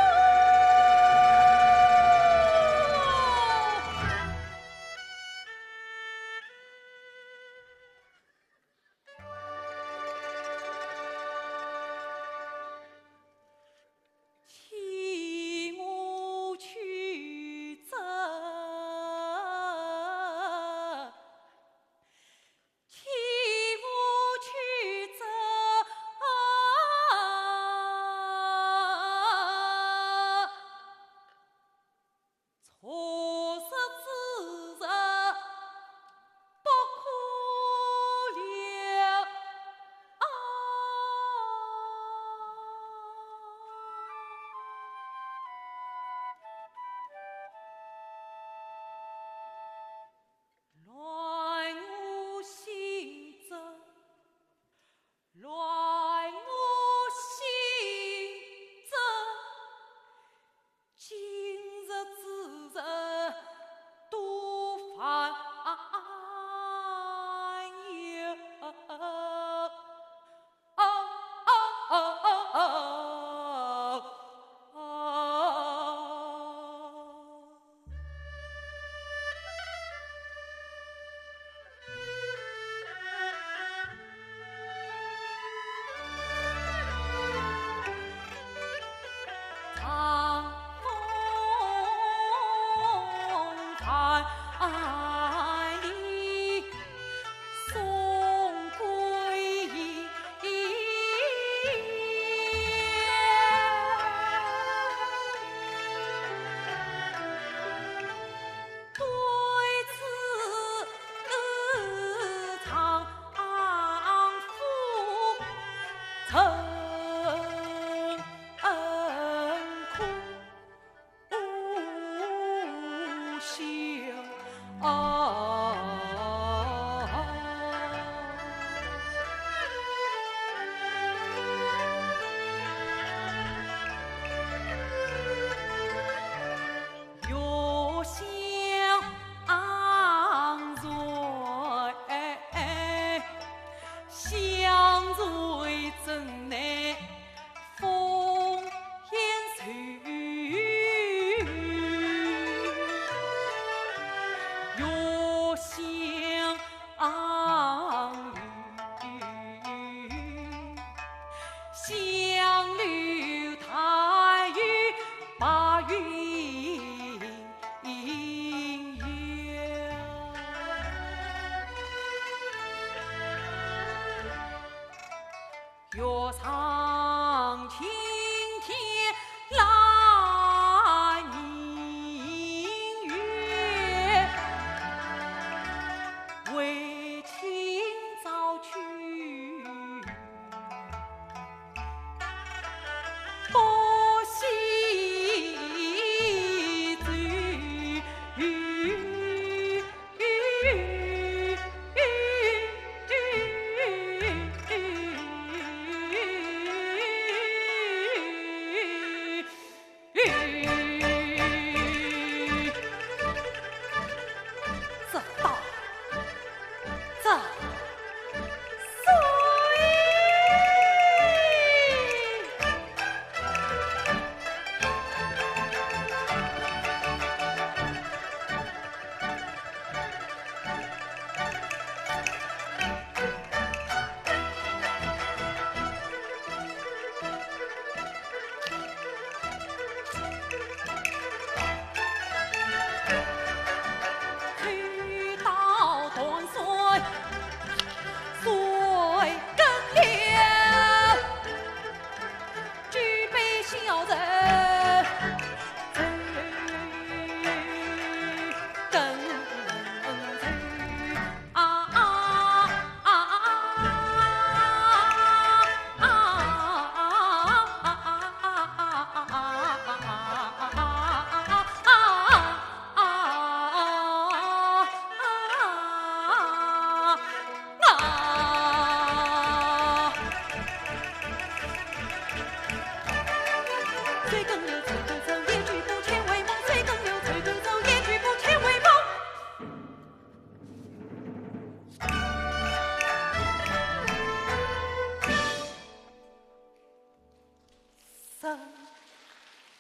生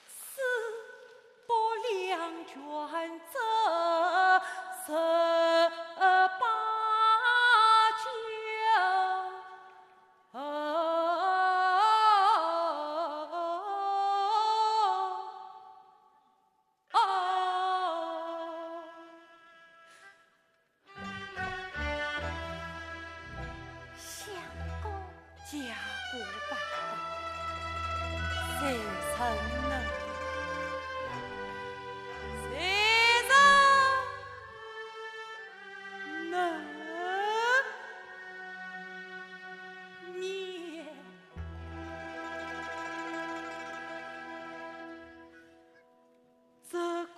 死不两全则十八九。相公。家国万代，谁人能？谁人能免？这空。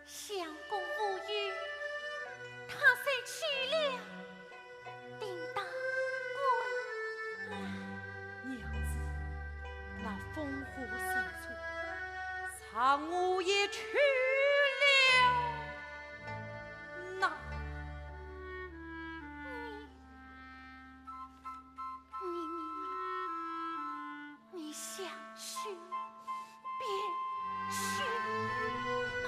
相公无语，他虽去了，定当归来。娘子，那烽火深处，嫦娥也去了。那…… 你，你，你想去便去吧。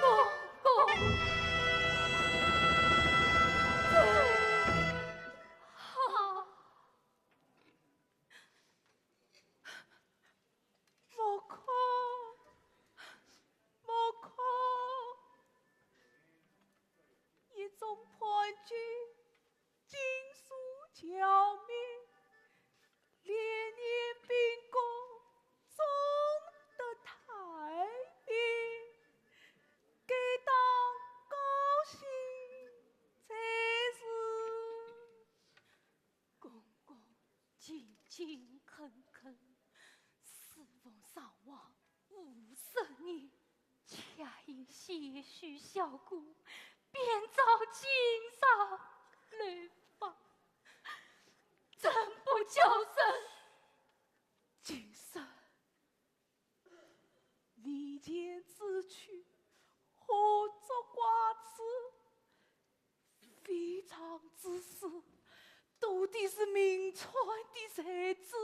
公公，好。 莫哭，莫哭，一众叛军尽数剿灭，连年兵功终得太平，该当高兴才是。 公公勤勤恳恳，侍奉上皇五十年，恰因些许小过，便遭金朝流放，怎不叫人…… 金生，为钱之屈，何足挂齿？ 非常之事，到底是名传的才子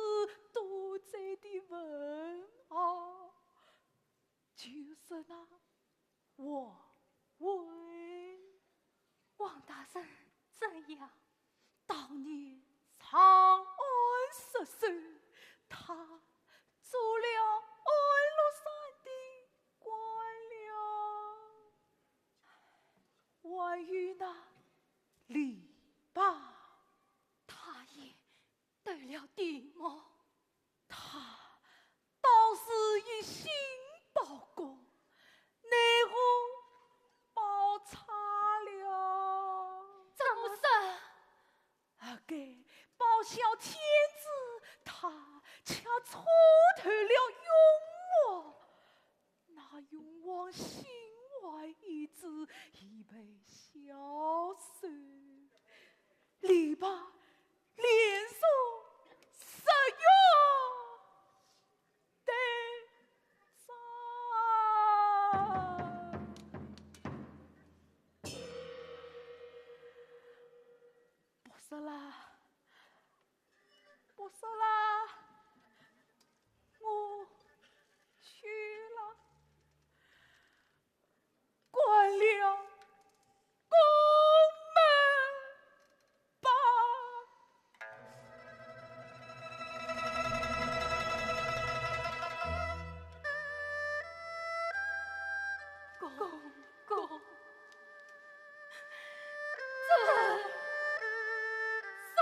呀，当年长安失守，他做了安禄山的官了。还有那李白，他也得了地吗？他倒是一心报国，奈何报差了。怎么说？啊，该报效天子，他却错投了永王。那永王心怀一子，已被小受。李白连受十月的斩。不说了，不说了，我去了。 关了宫门吧。公公，朕送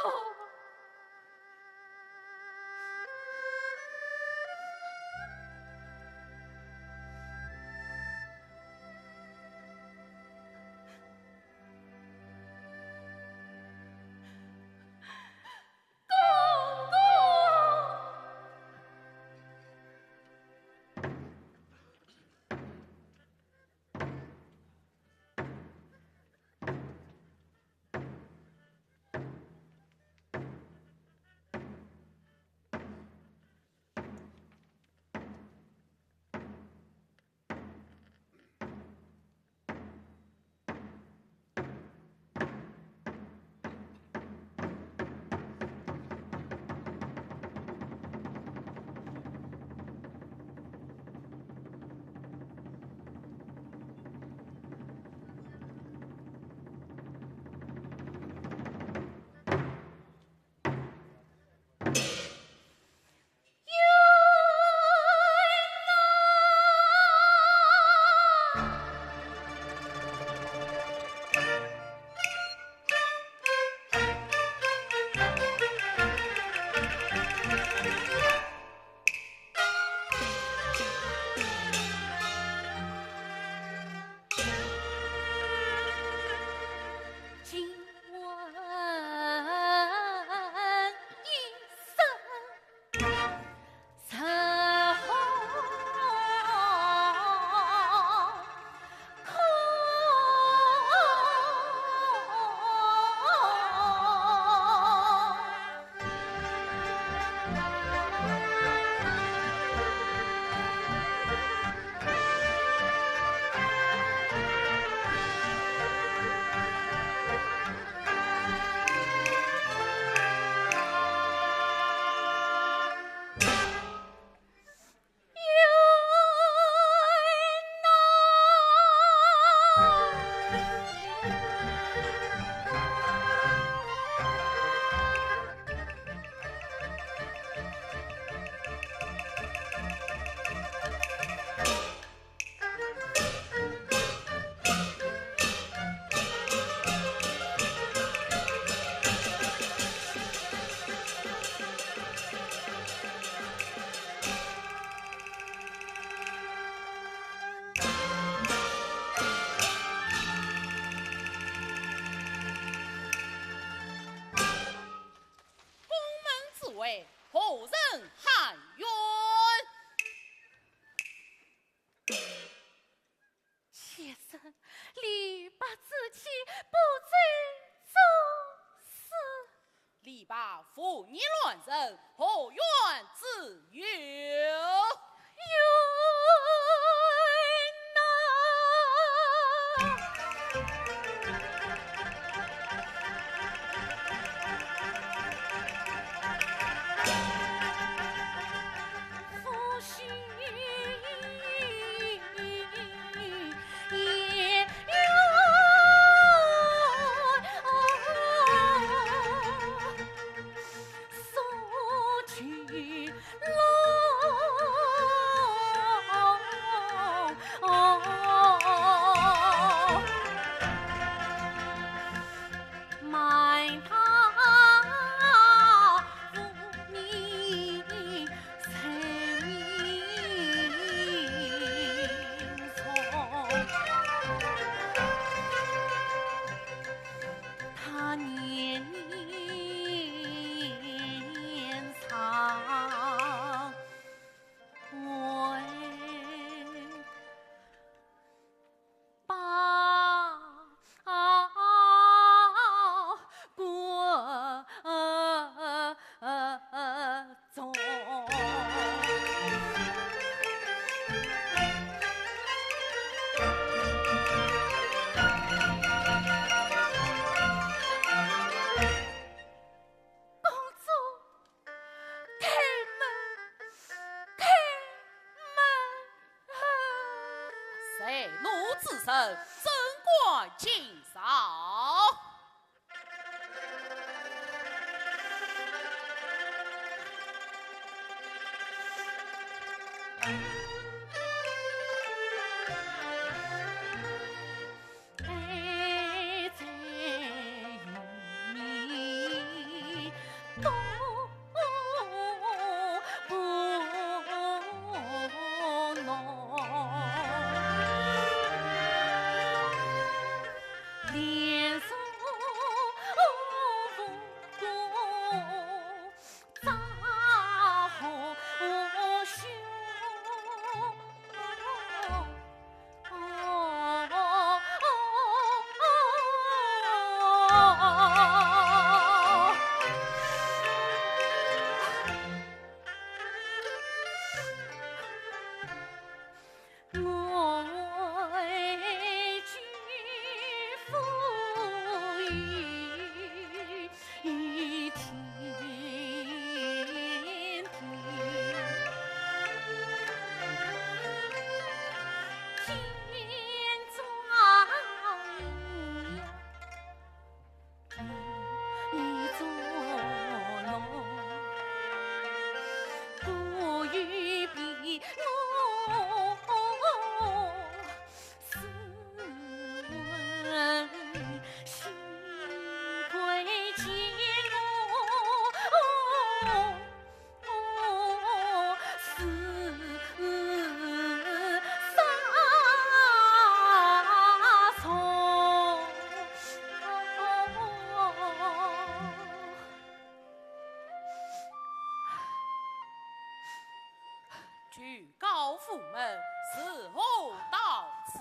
哎，奴之臣，怎敢进朝？举高府门，伺候到此。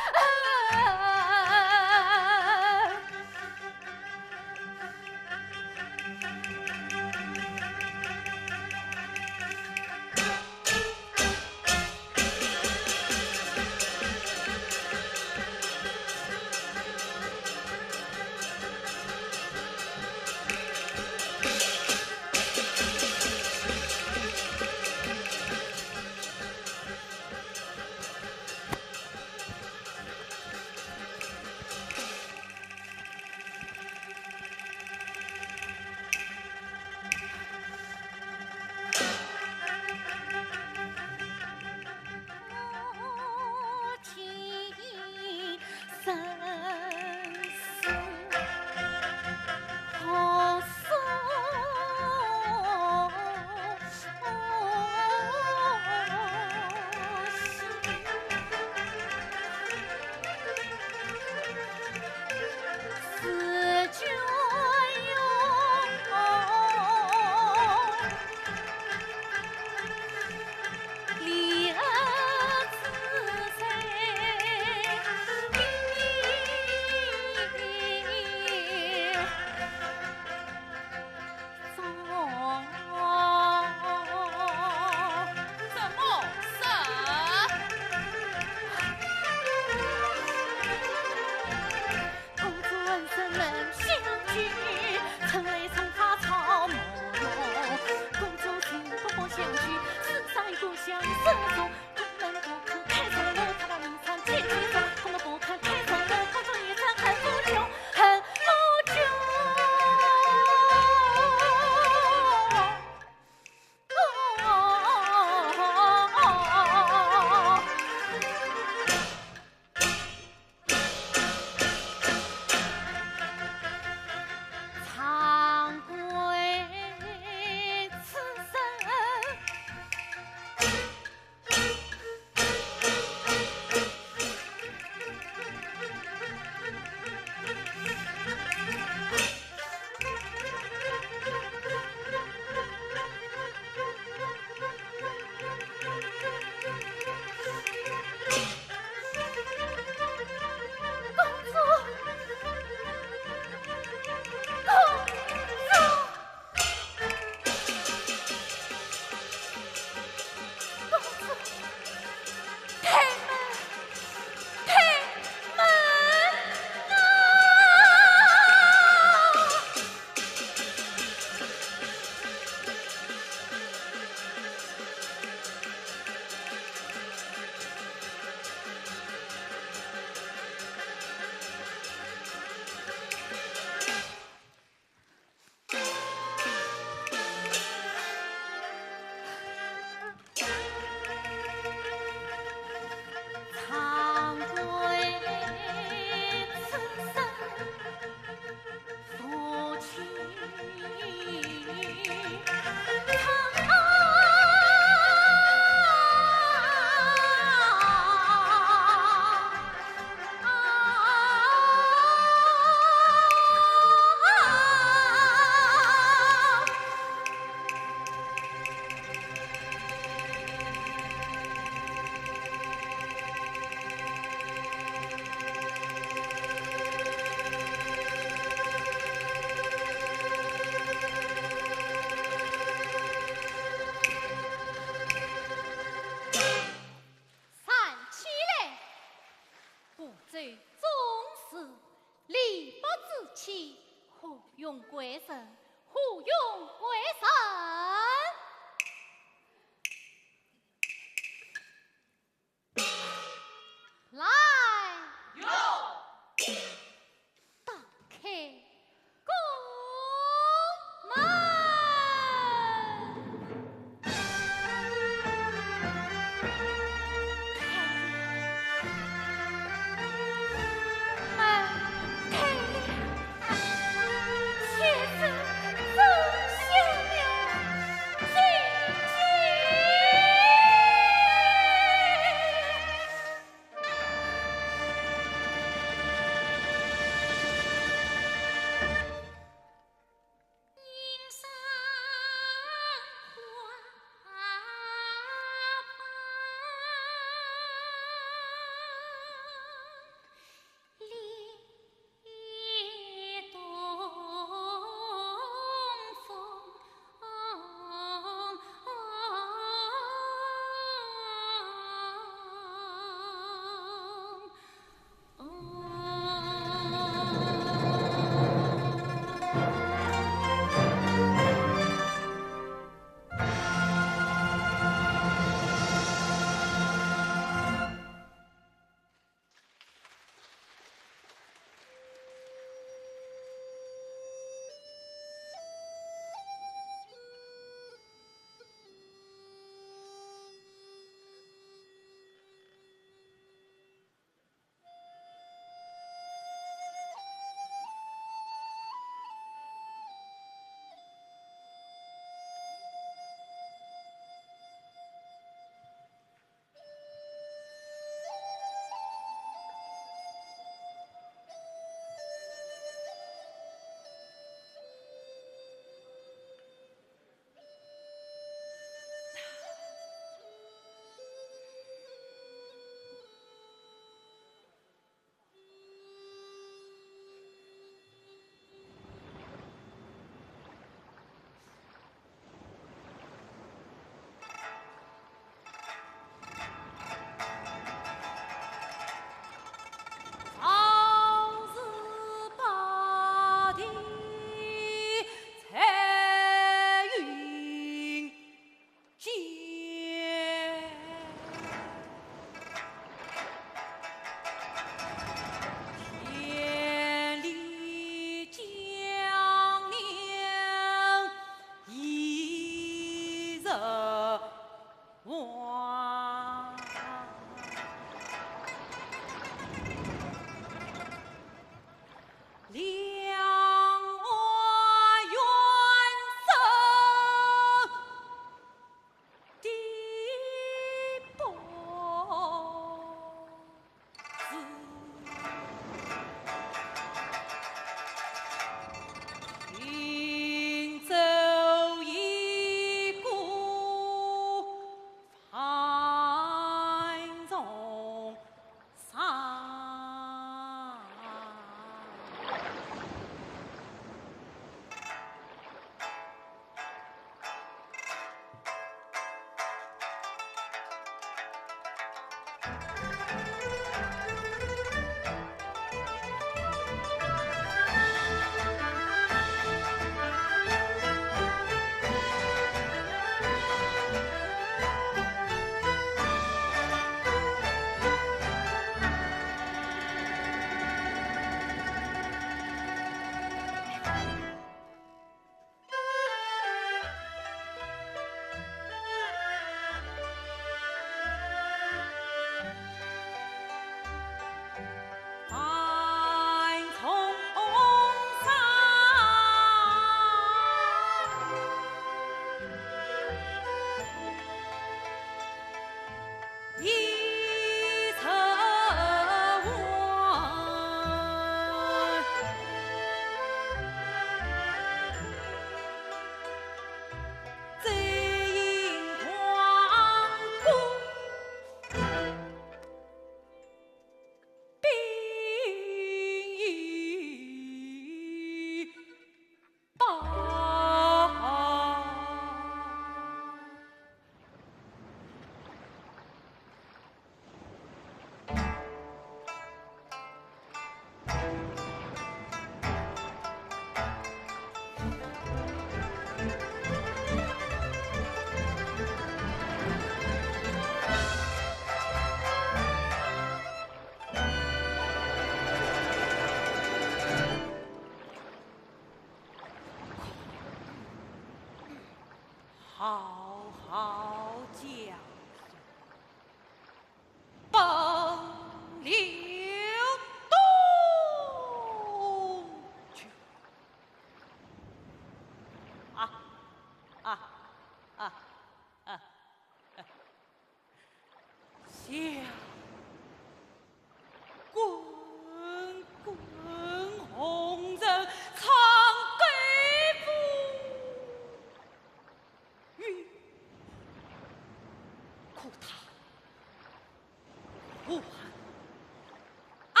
啊，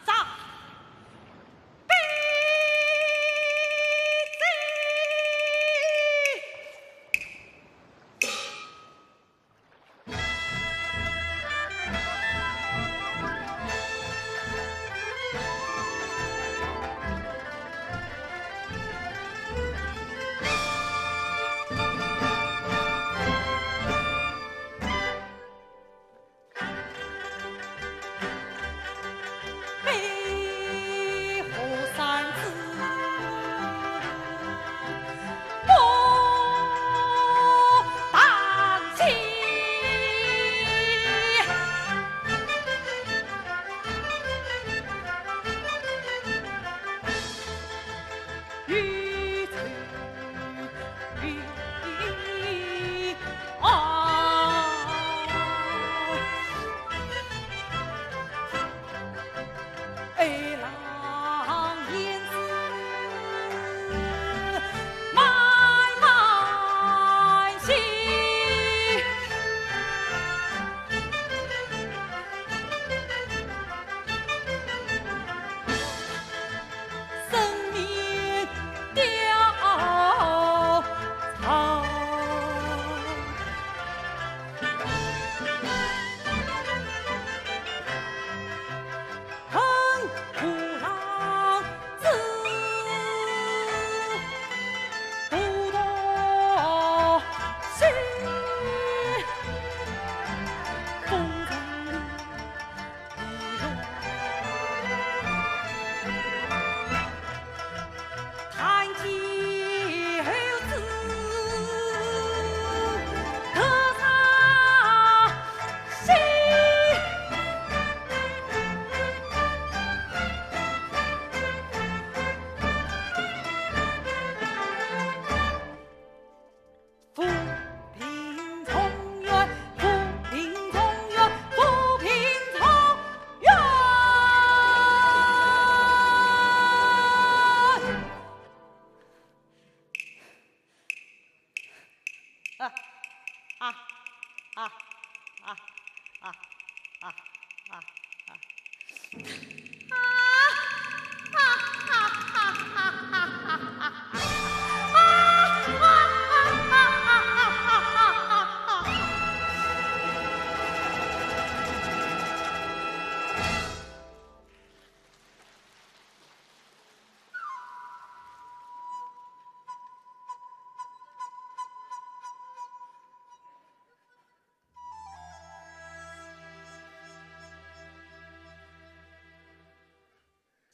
上！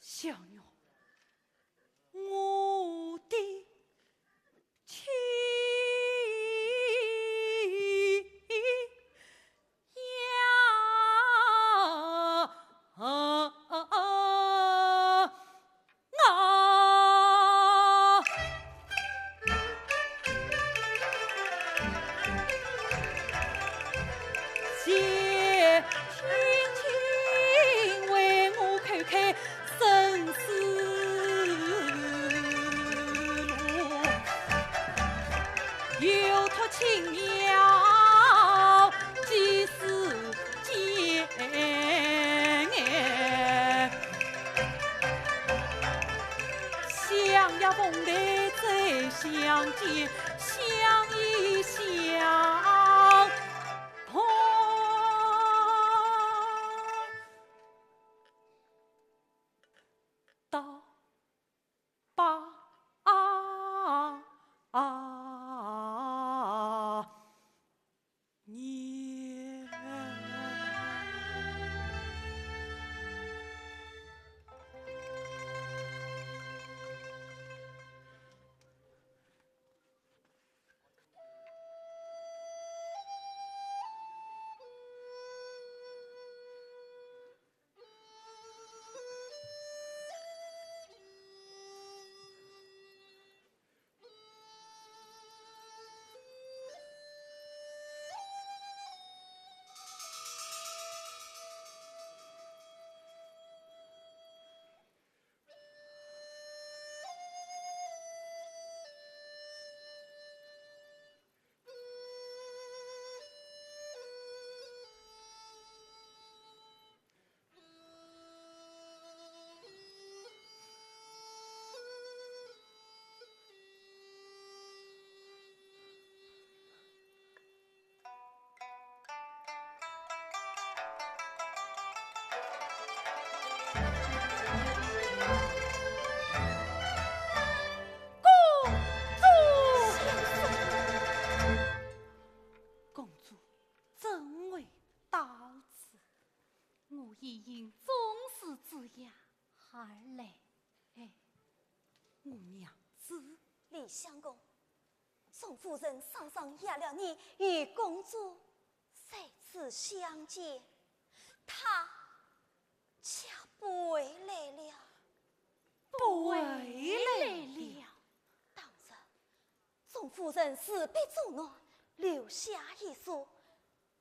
小玉，我的亲呀！ 啊！谢天亲为我开开生死路，又托青鸟寄诗 间，相邀凤台再相见，相依相伴。到 百年。一应宗师之约而来。哎，我娘子。李相公，众夫人上上约了你与公主在此相见，她却不回来了。不回来了。当日，众夫人自备祝鸾，留下一束，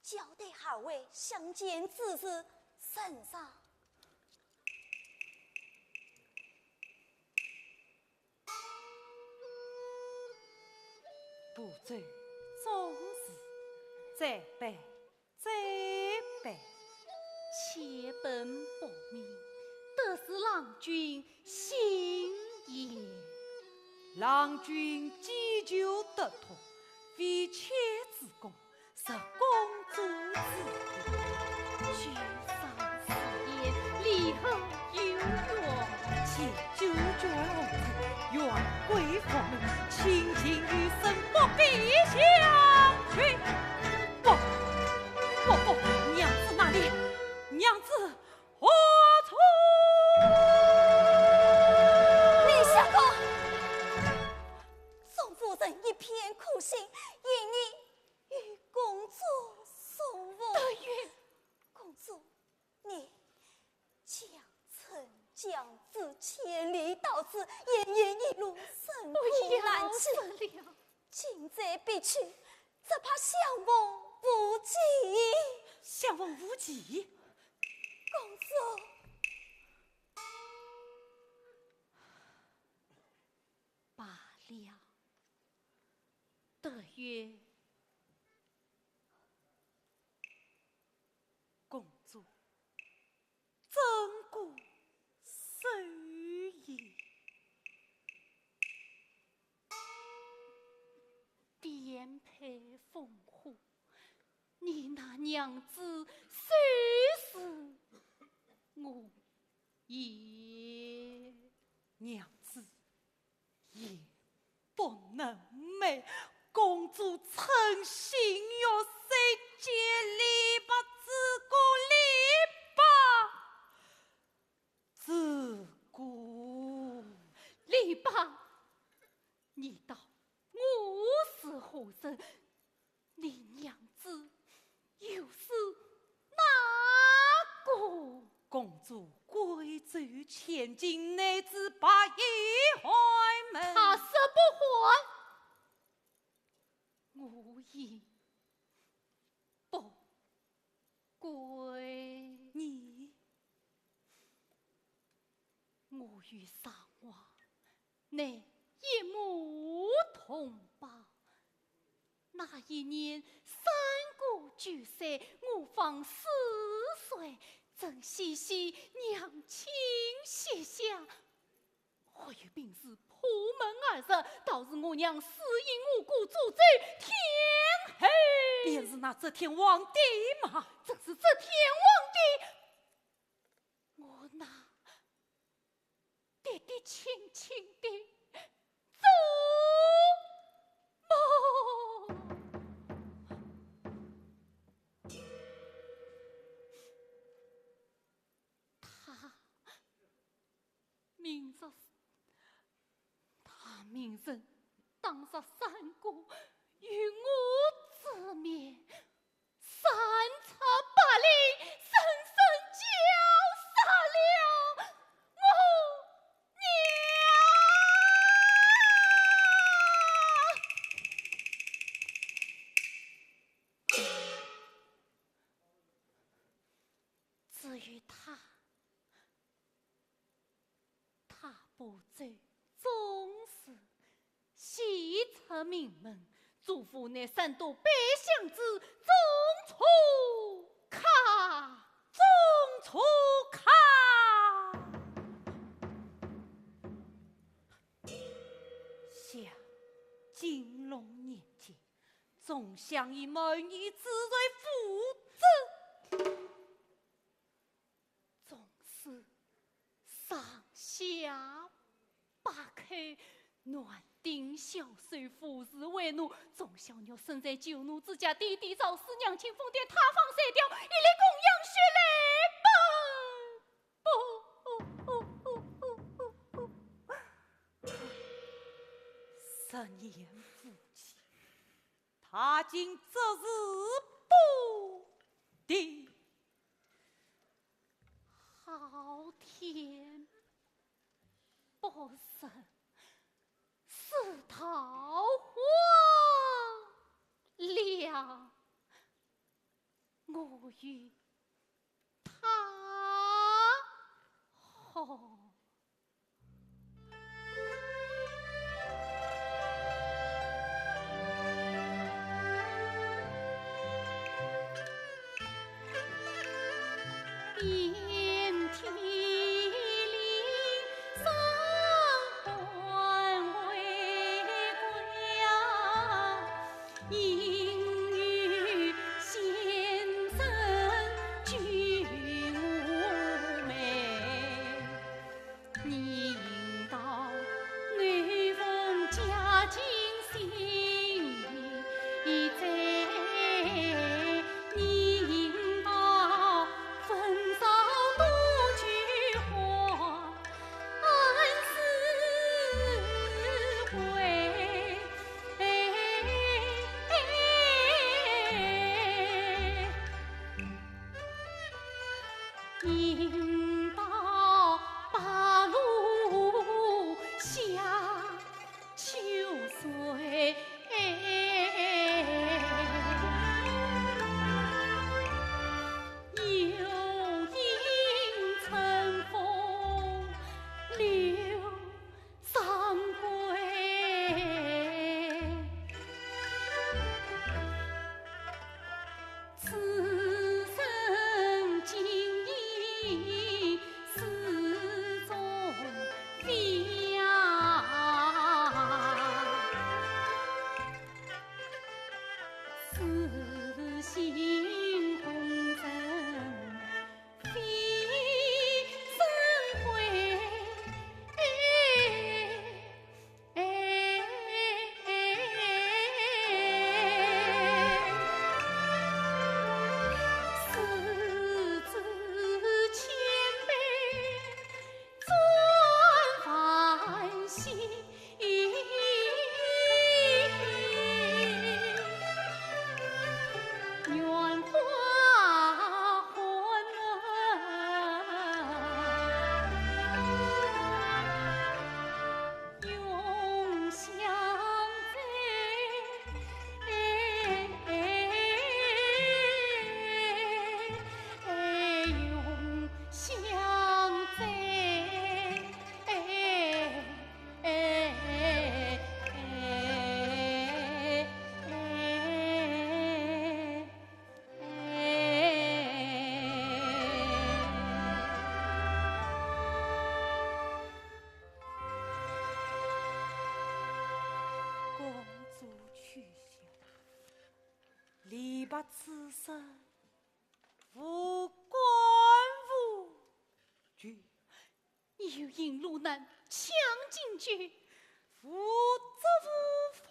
交代二位相见之时呈上。 不走总是再拜再拜。且本薄命，得是郎君心意。郎君既求得脱，非妾之功， 是公主之意。举上誓言，理何有冤？且九泉龙争，冤归佛门，清净余生不必相许。不，不，不，娘子哪里？娘子何处？李相公，众夫人一片苦心，因你 与公主送福。德云。公主，你将臣将至，千里到此，莺莺一路，深苦难期。不要说了。近在咫尺，只怕相逢无期。相逢无期？公主。罢了。 德云。公主，朕固受矣。颠沛烽火，你那娘子虽是我也。娘子， 也不能寐。公主称心如水，见李白之故，李白之故。李白，你道我是何人？ 你娘子又是哪个？公主贵州千金，乃至八贤寒门。她说不还，我也不归。你 我与商王乃一母同胞，那一年三顾九三，我方四岁，曾嬉戏娘亲膝下。或有平时破门而入，倒是我娘死因无辜，助纣天后。便是那搿天皇帝嘛。正是搿天皇帝。 我那嫡嫡亲亲的祖母。她明日 她明日当着三姑与我之面，三尺八厘，深深叫杀了我娘。至于她， 她不走宗室，喜出名门，祖父乃山东百姓之中出卡。中出卡。想金龙年间，众相爷谋逆之罪，父子 宗室上下八口，男丁孝守，父慈为奴，众小女身在酒奴之家，爹爹早死，娘亲疯癲，塌房碎掉，一粒供养血泪不年无见，他竟只是不定。好天不仁，世道荒凉。 我与他好。遍体鳞伤寒为归啊。 因与先生俱无媒，你应道偶逢佳境心已醉，你应道焚烧独具花，安思归？ 应道白露下秋水，又应春风柳 上归。此生今已似中飞呀，似星红尘 飞生归。世子千杯转凡心。 愿化魂啊，永相追，永相追。 哎，哎，哎，哎，哎。公主去下，李白此生无官无爵。 你又引路难，抢进酒，无酒无饭。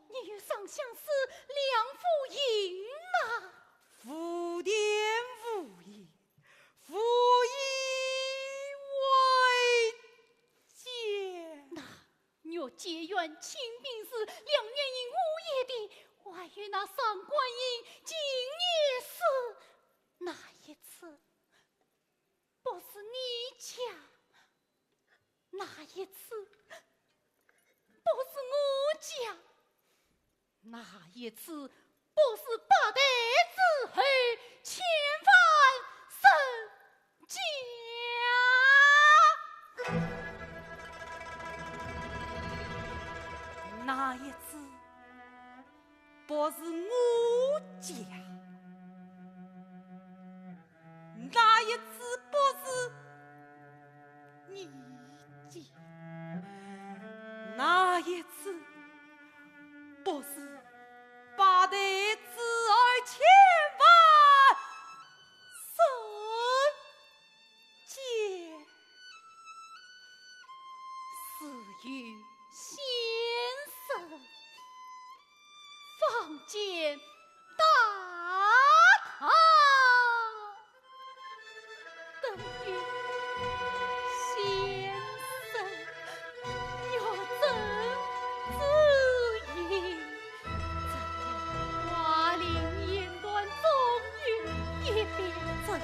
你又上相思，粮无银呐。无田无业，无衣为间。那月解元、清平时、两元银、五月地，还有那上官印、金银书，哪一次 不是你家，哪一次不是我家，哪一次不是八代之后千万身家？哪一次 不是我家，哪一次不是你家，哪一次不是八代之后千万身 间。自有先生，方见大道。等有先生，玉珍之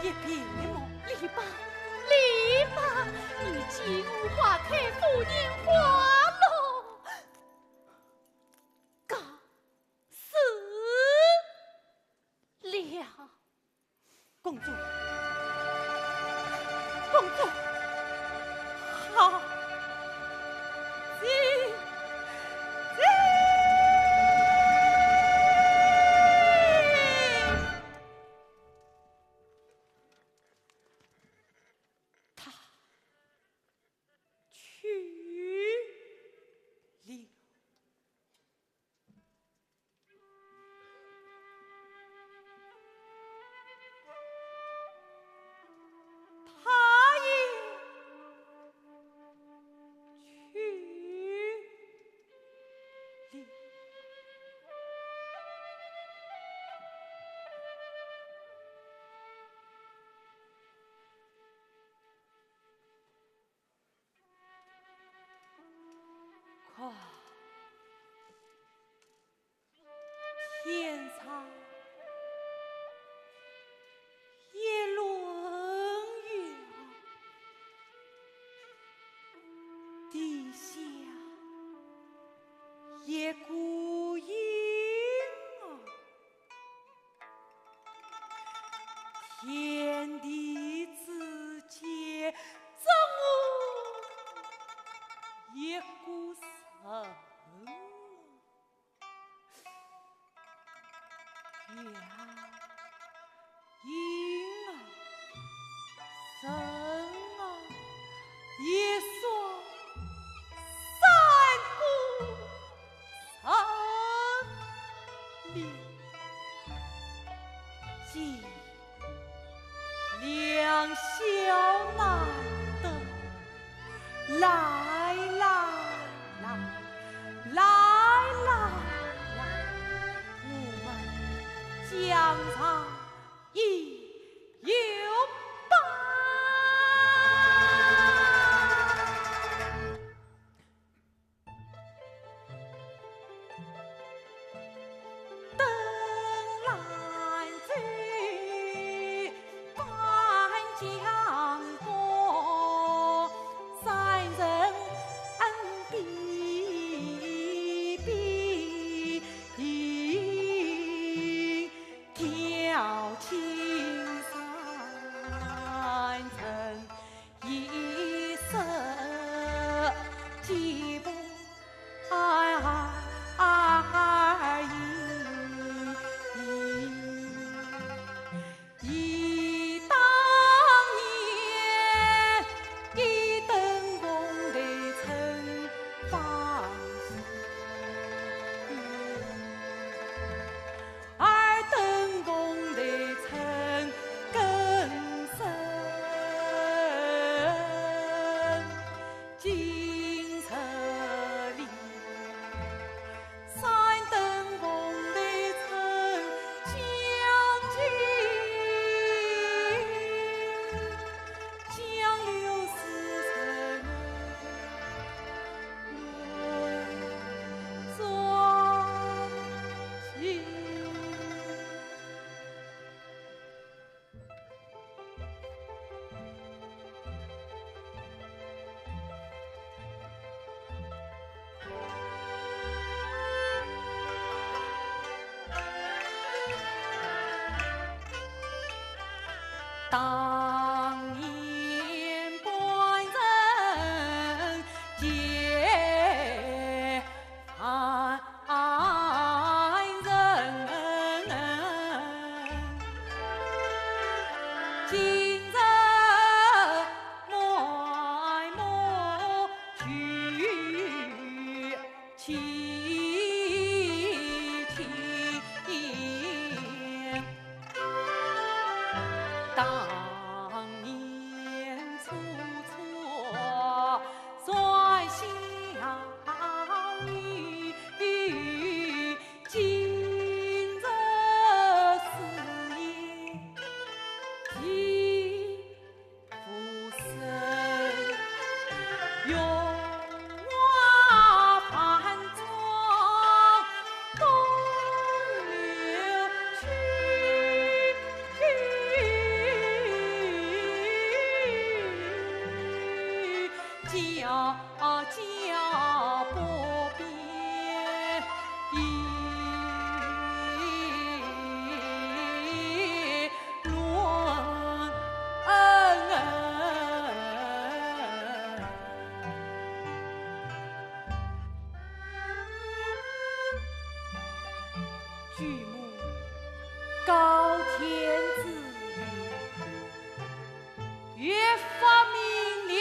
一闭目。李白，李白，你几度花开复年华咯？告辞了。公主，公主，好，请，请。 他去了。他也去了。 看，天上一轮月，地下一孤影儿。 天地之间，只我一孤身。月啊，影啊，人啊，一双山谷 山里，尽良宵难得，来来来，来来来，我们江上 一游吧。登兰舟，观江东，山人恩比比。 调青山城一色几步。哎，哎，哎，忆当年，一灯红的春风。 二灯红的春耕声，今日里，三灯红的春江景，江流似水。 当年半人皆凡人，今日满目聚 清清。当年楚楚山下雨，今日是夜。 浮生荣华万丈东流去。小姐不必乱。举目高天之云，越发明亮。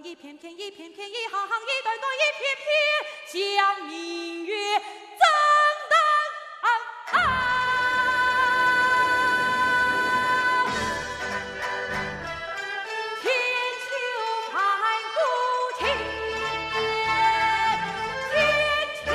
一片片，一片片，一行行，一段段，一篇篇，将明月怎能看？千秋万古千千秋。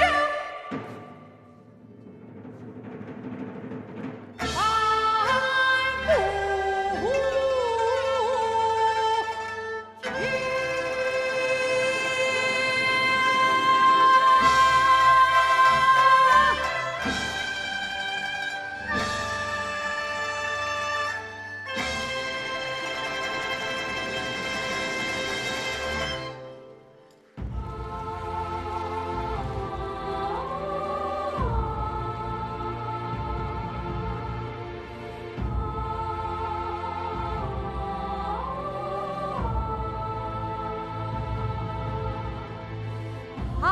好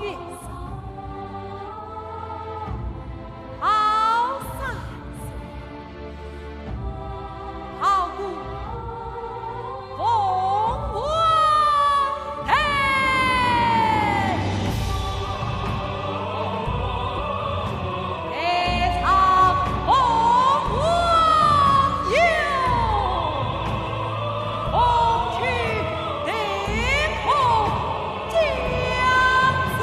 月色，好山色， 好个凤凰台，台上凤凰游，凤去凤归江水。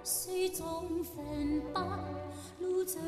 水中芬芳，露水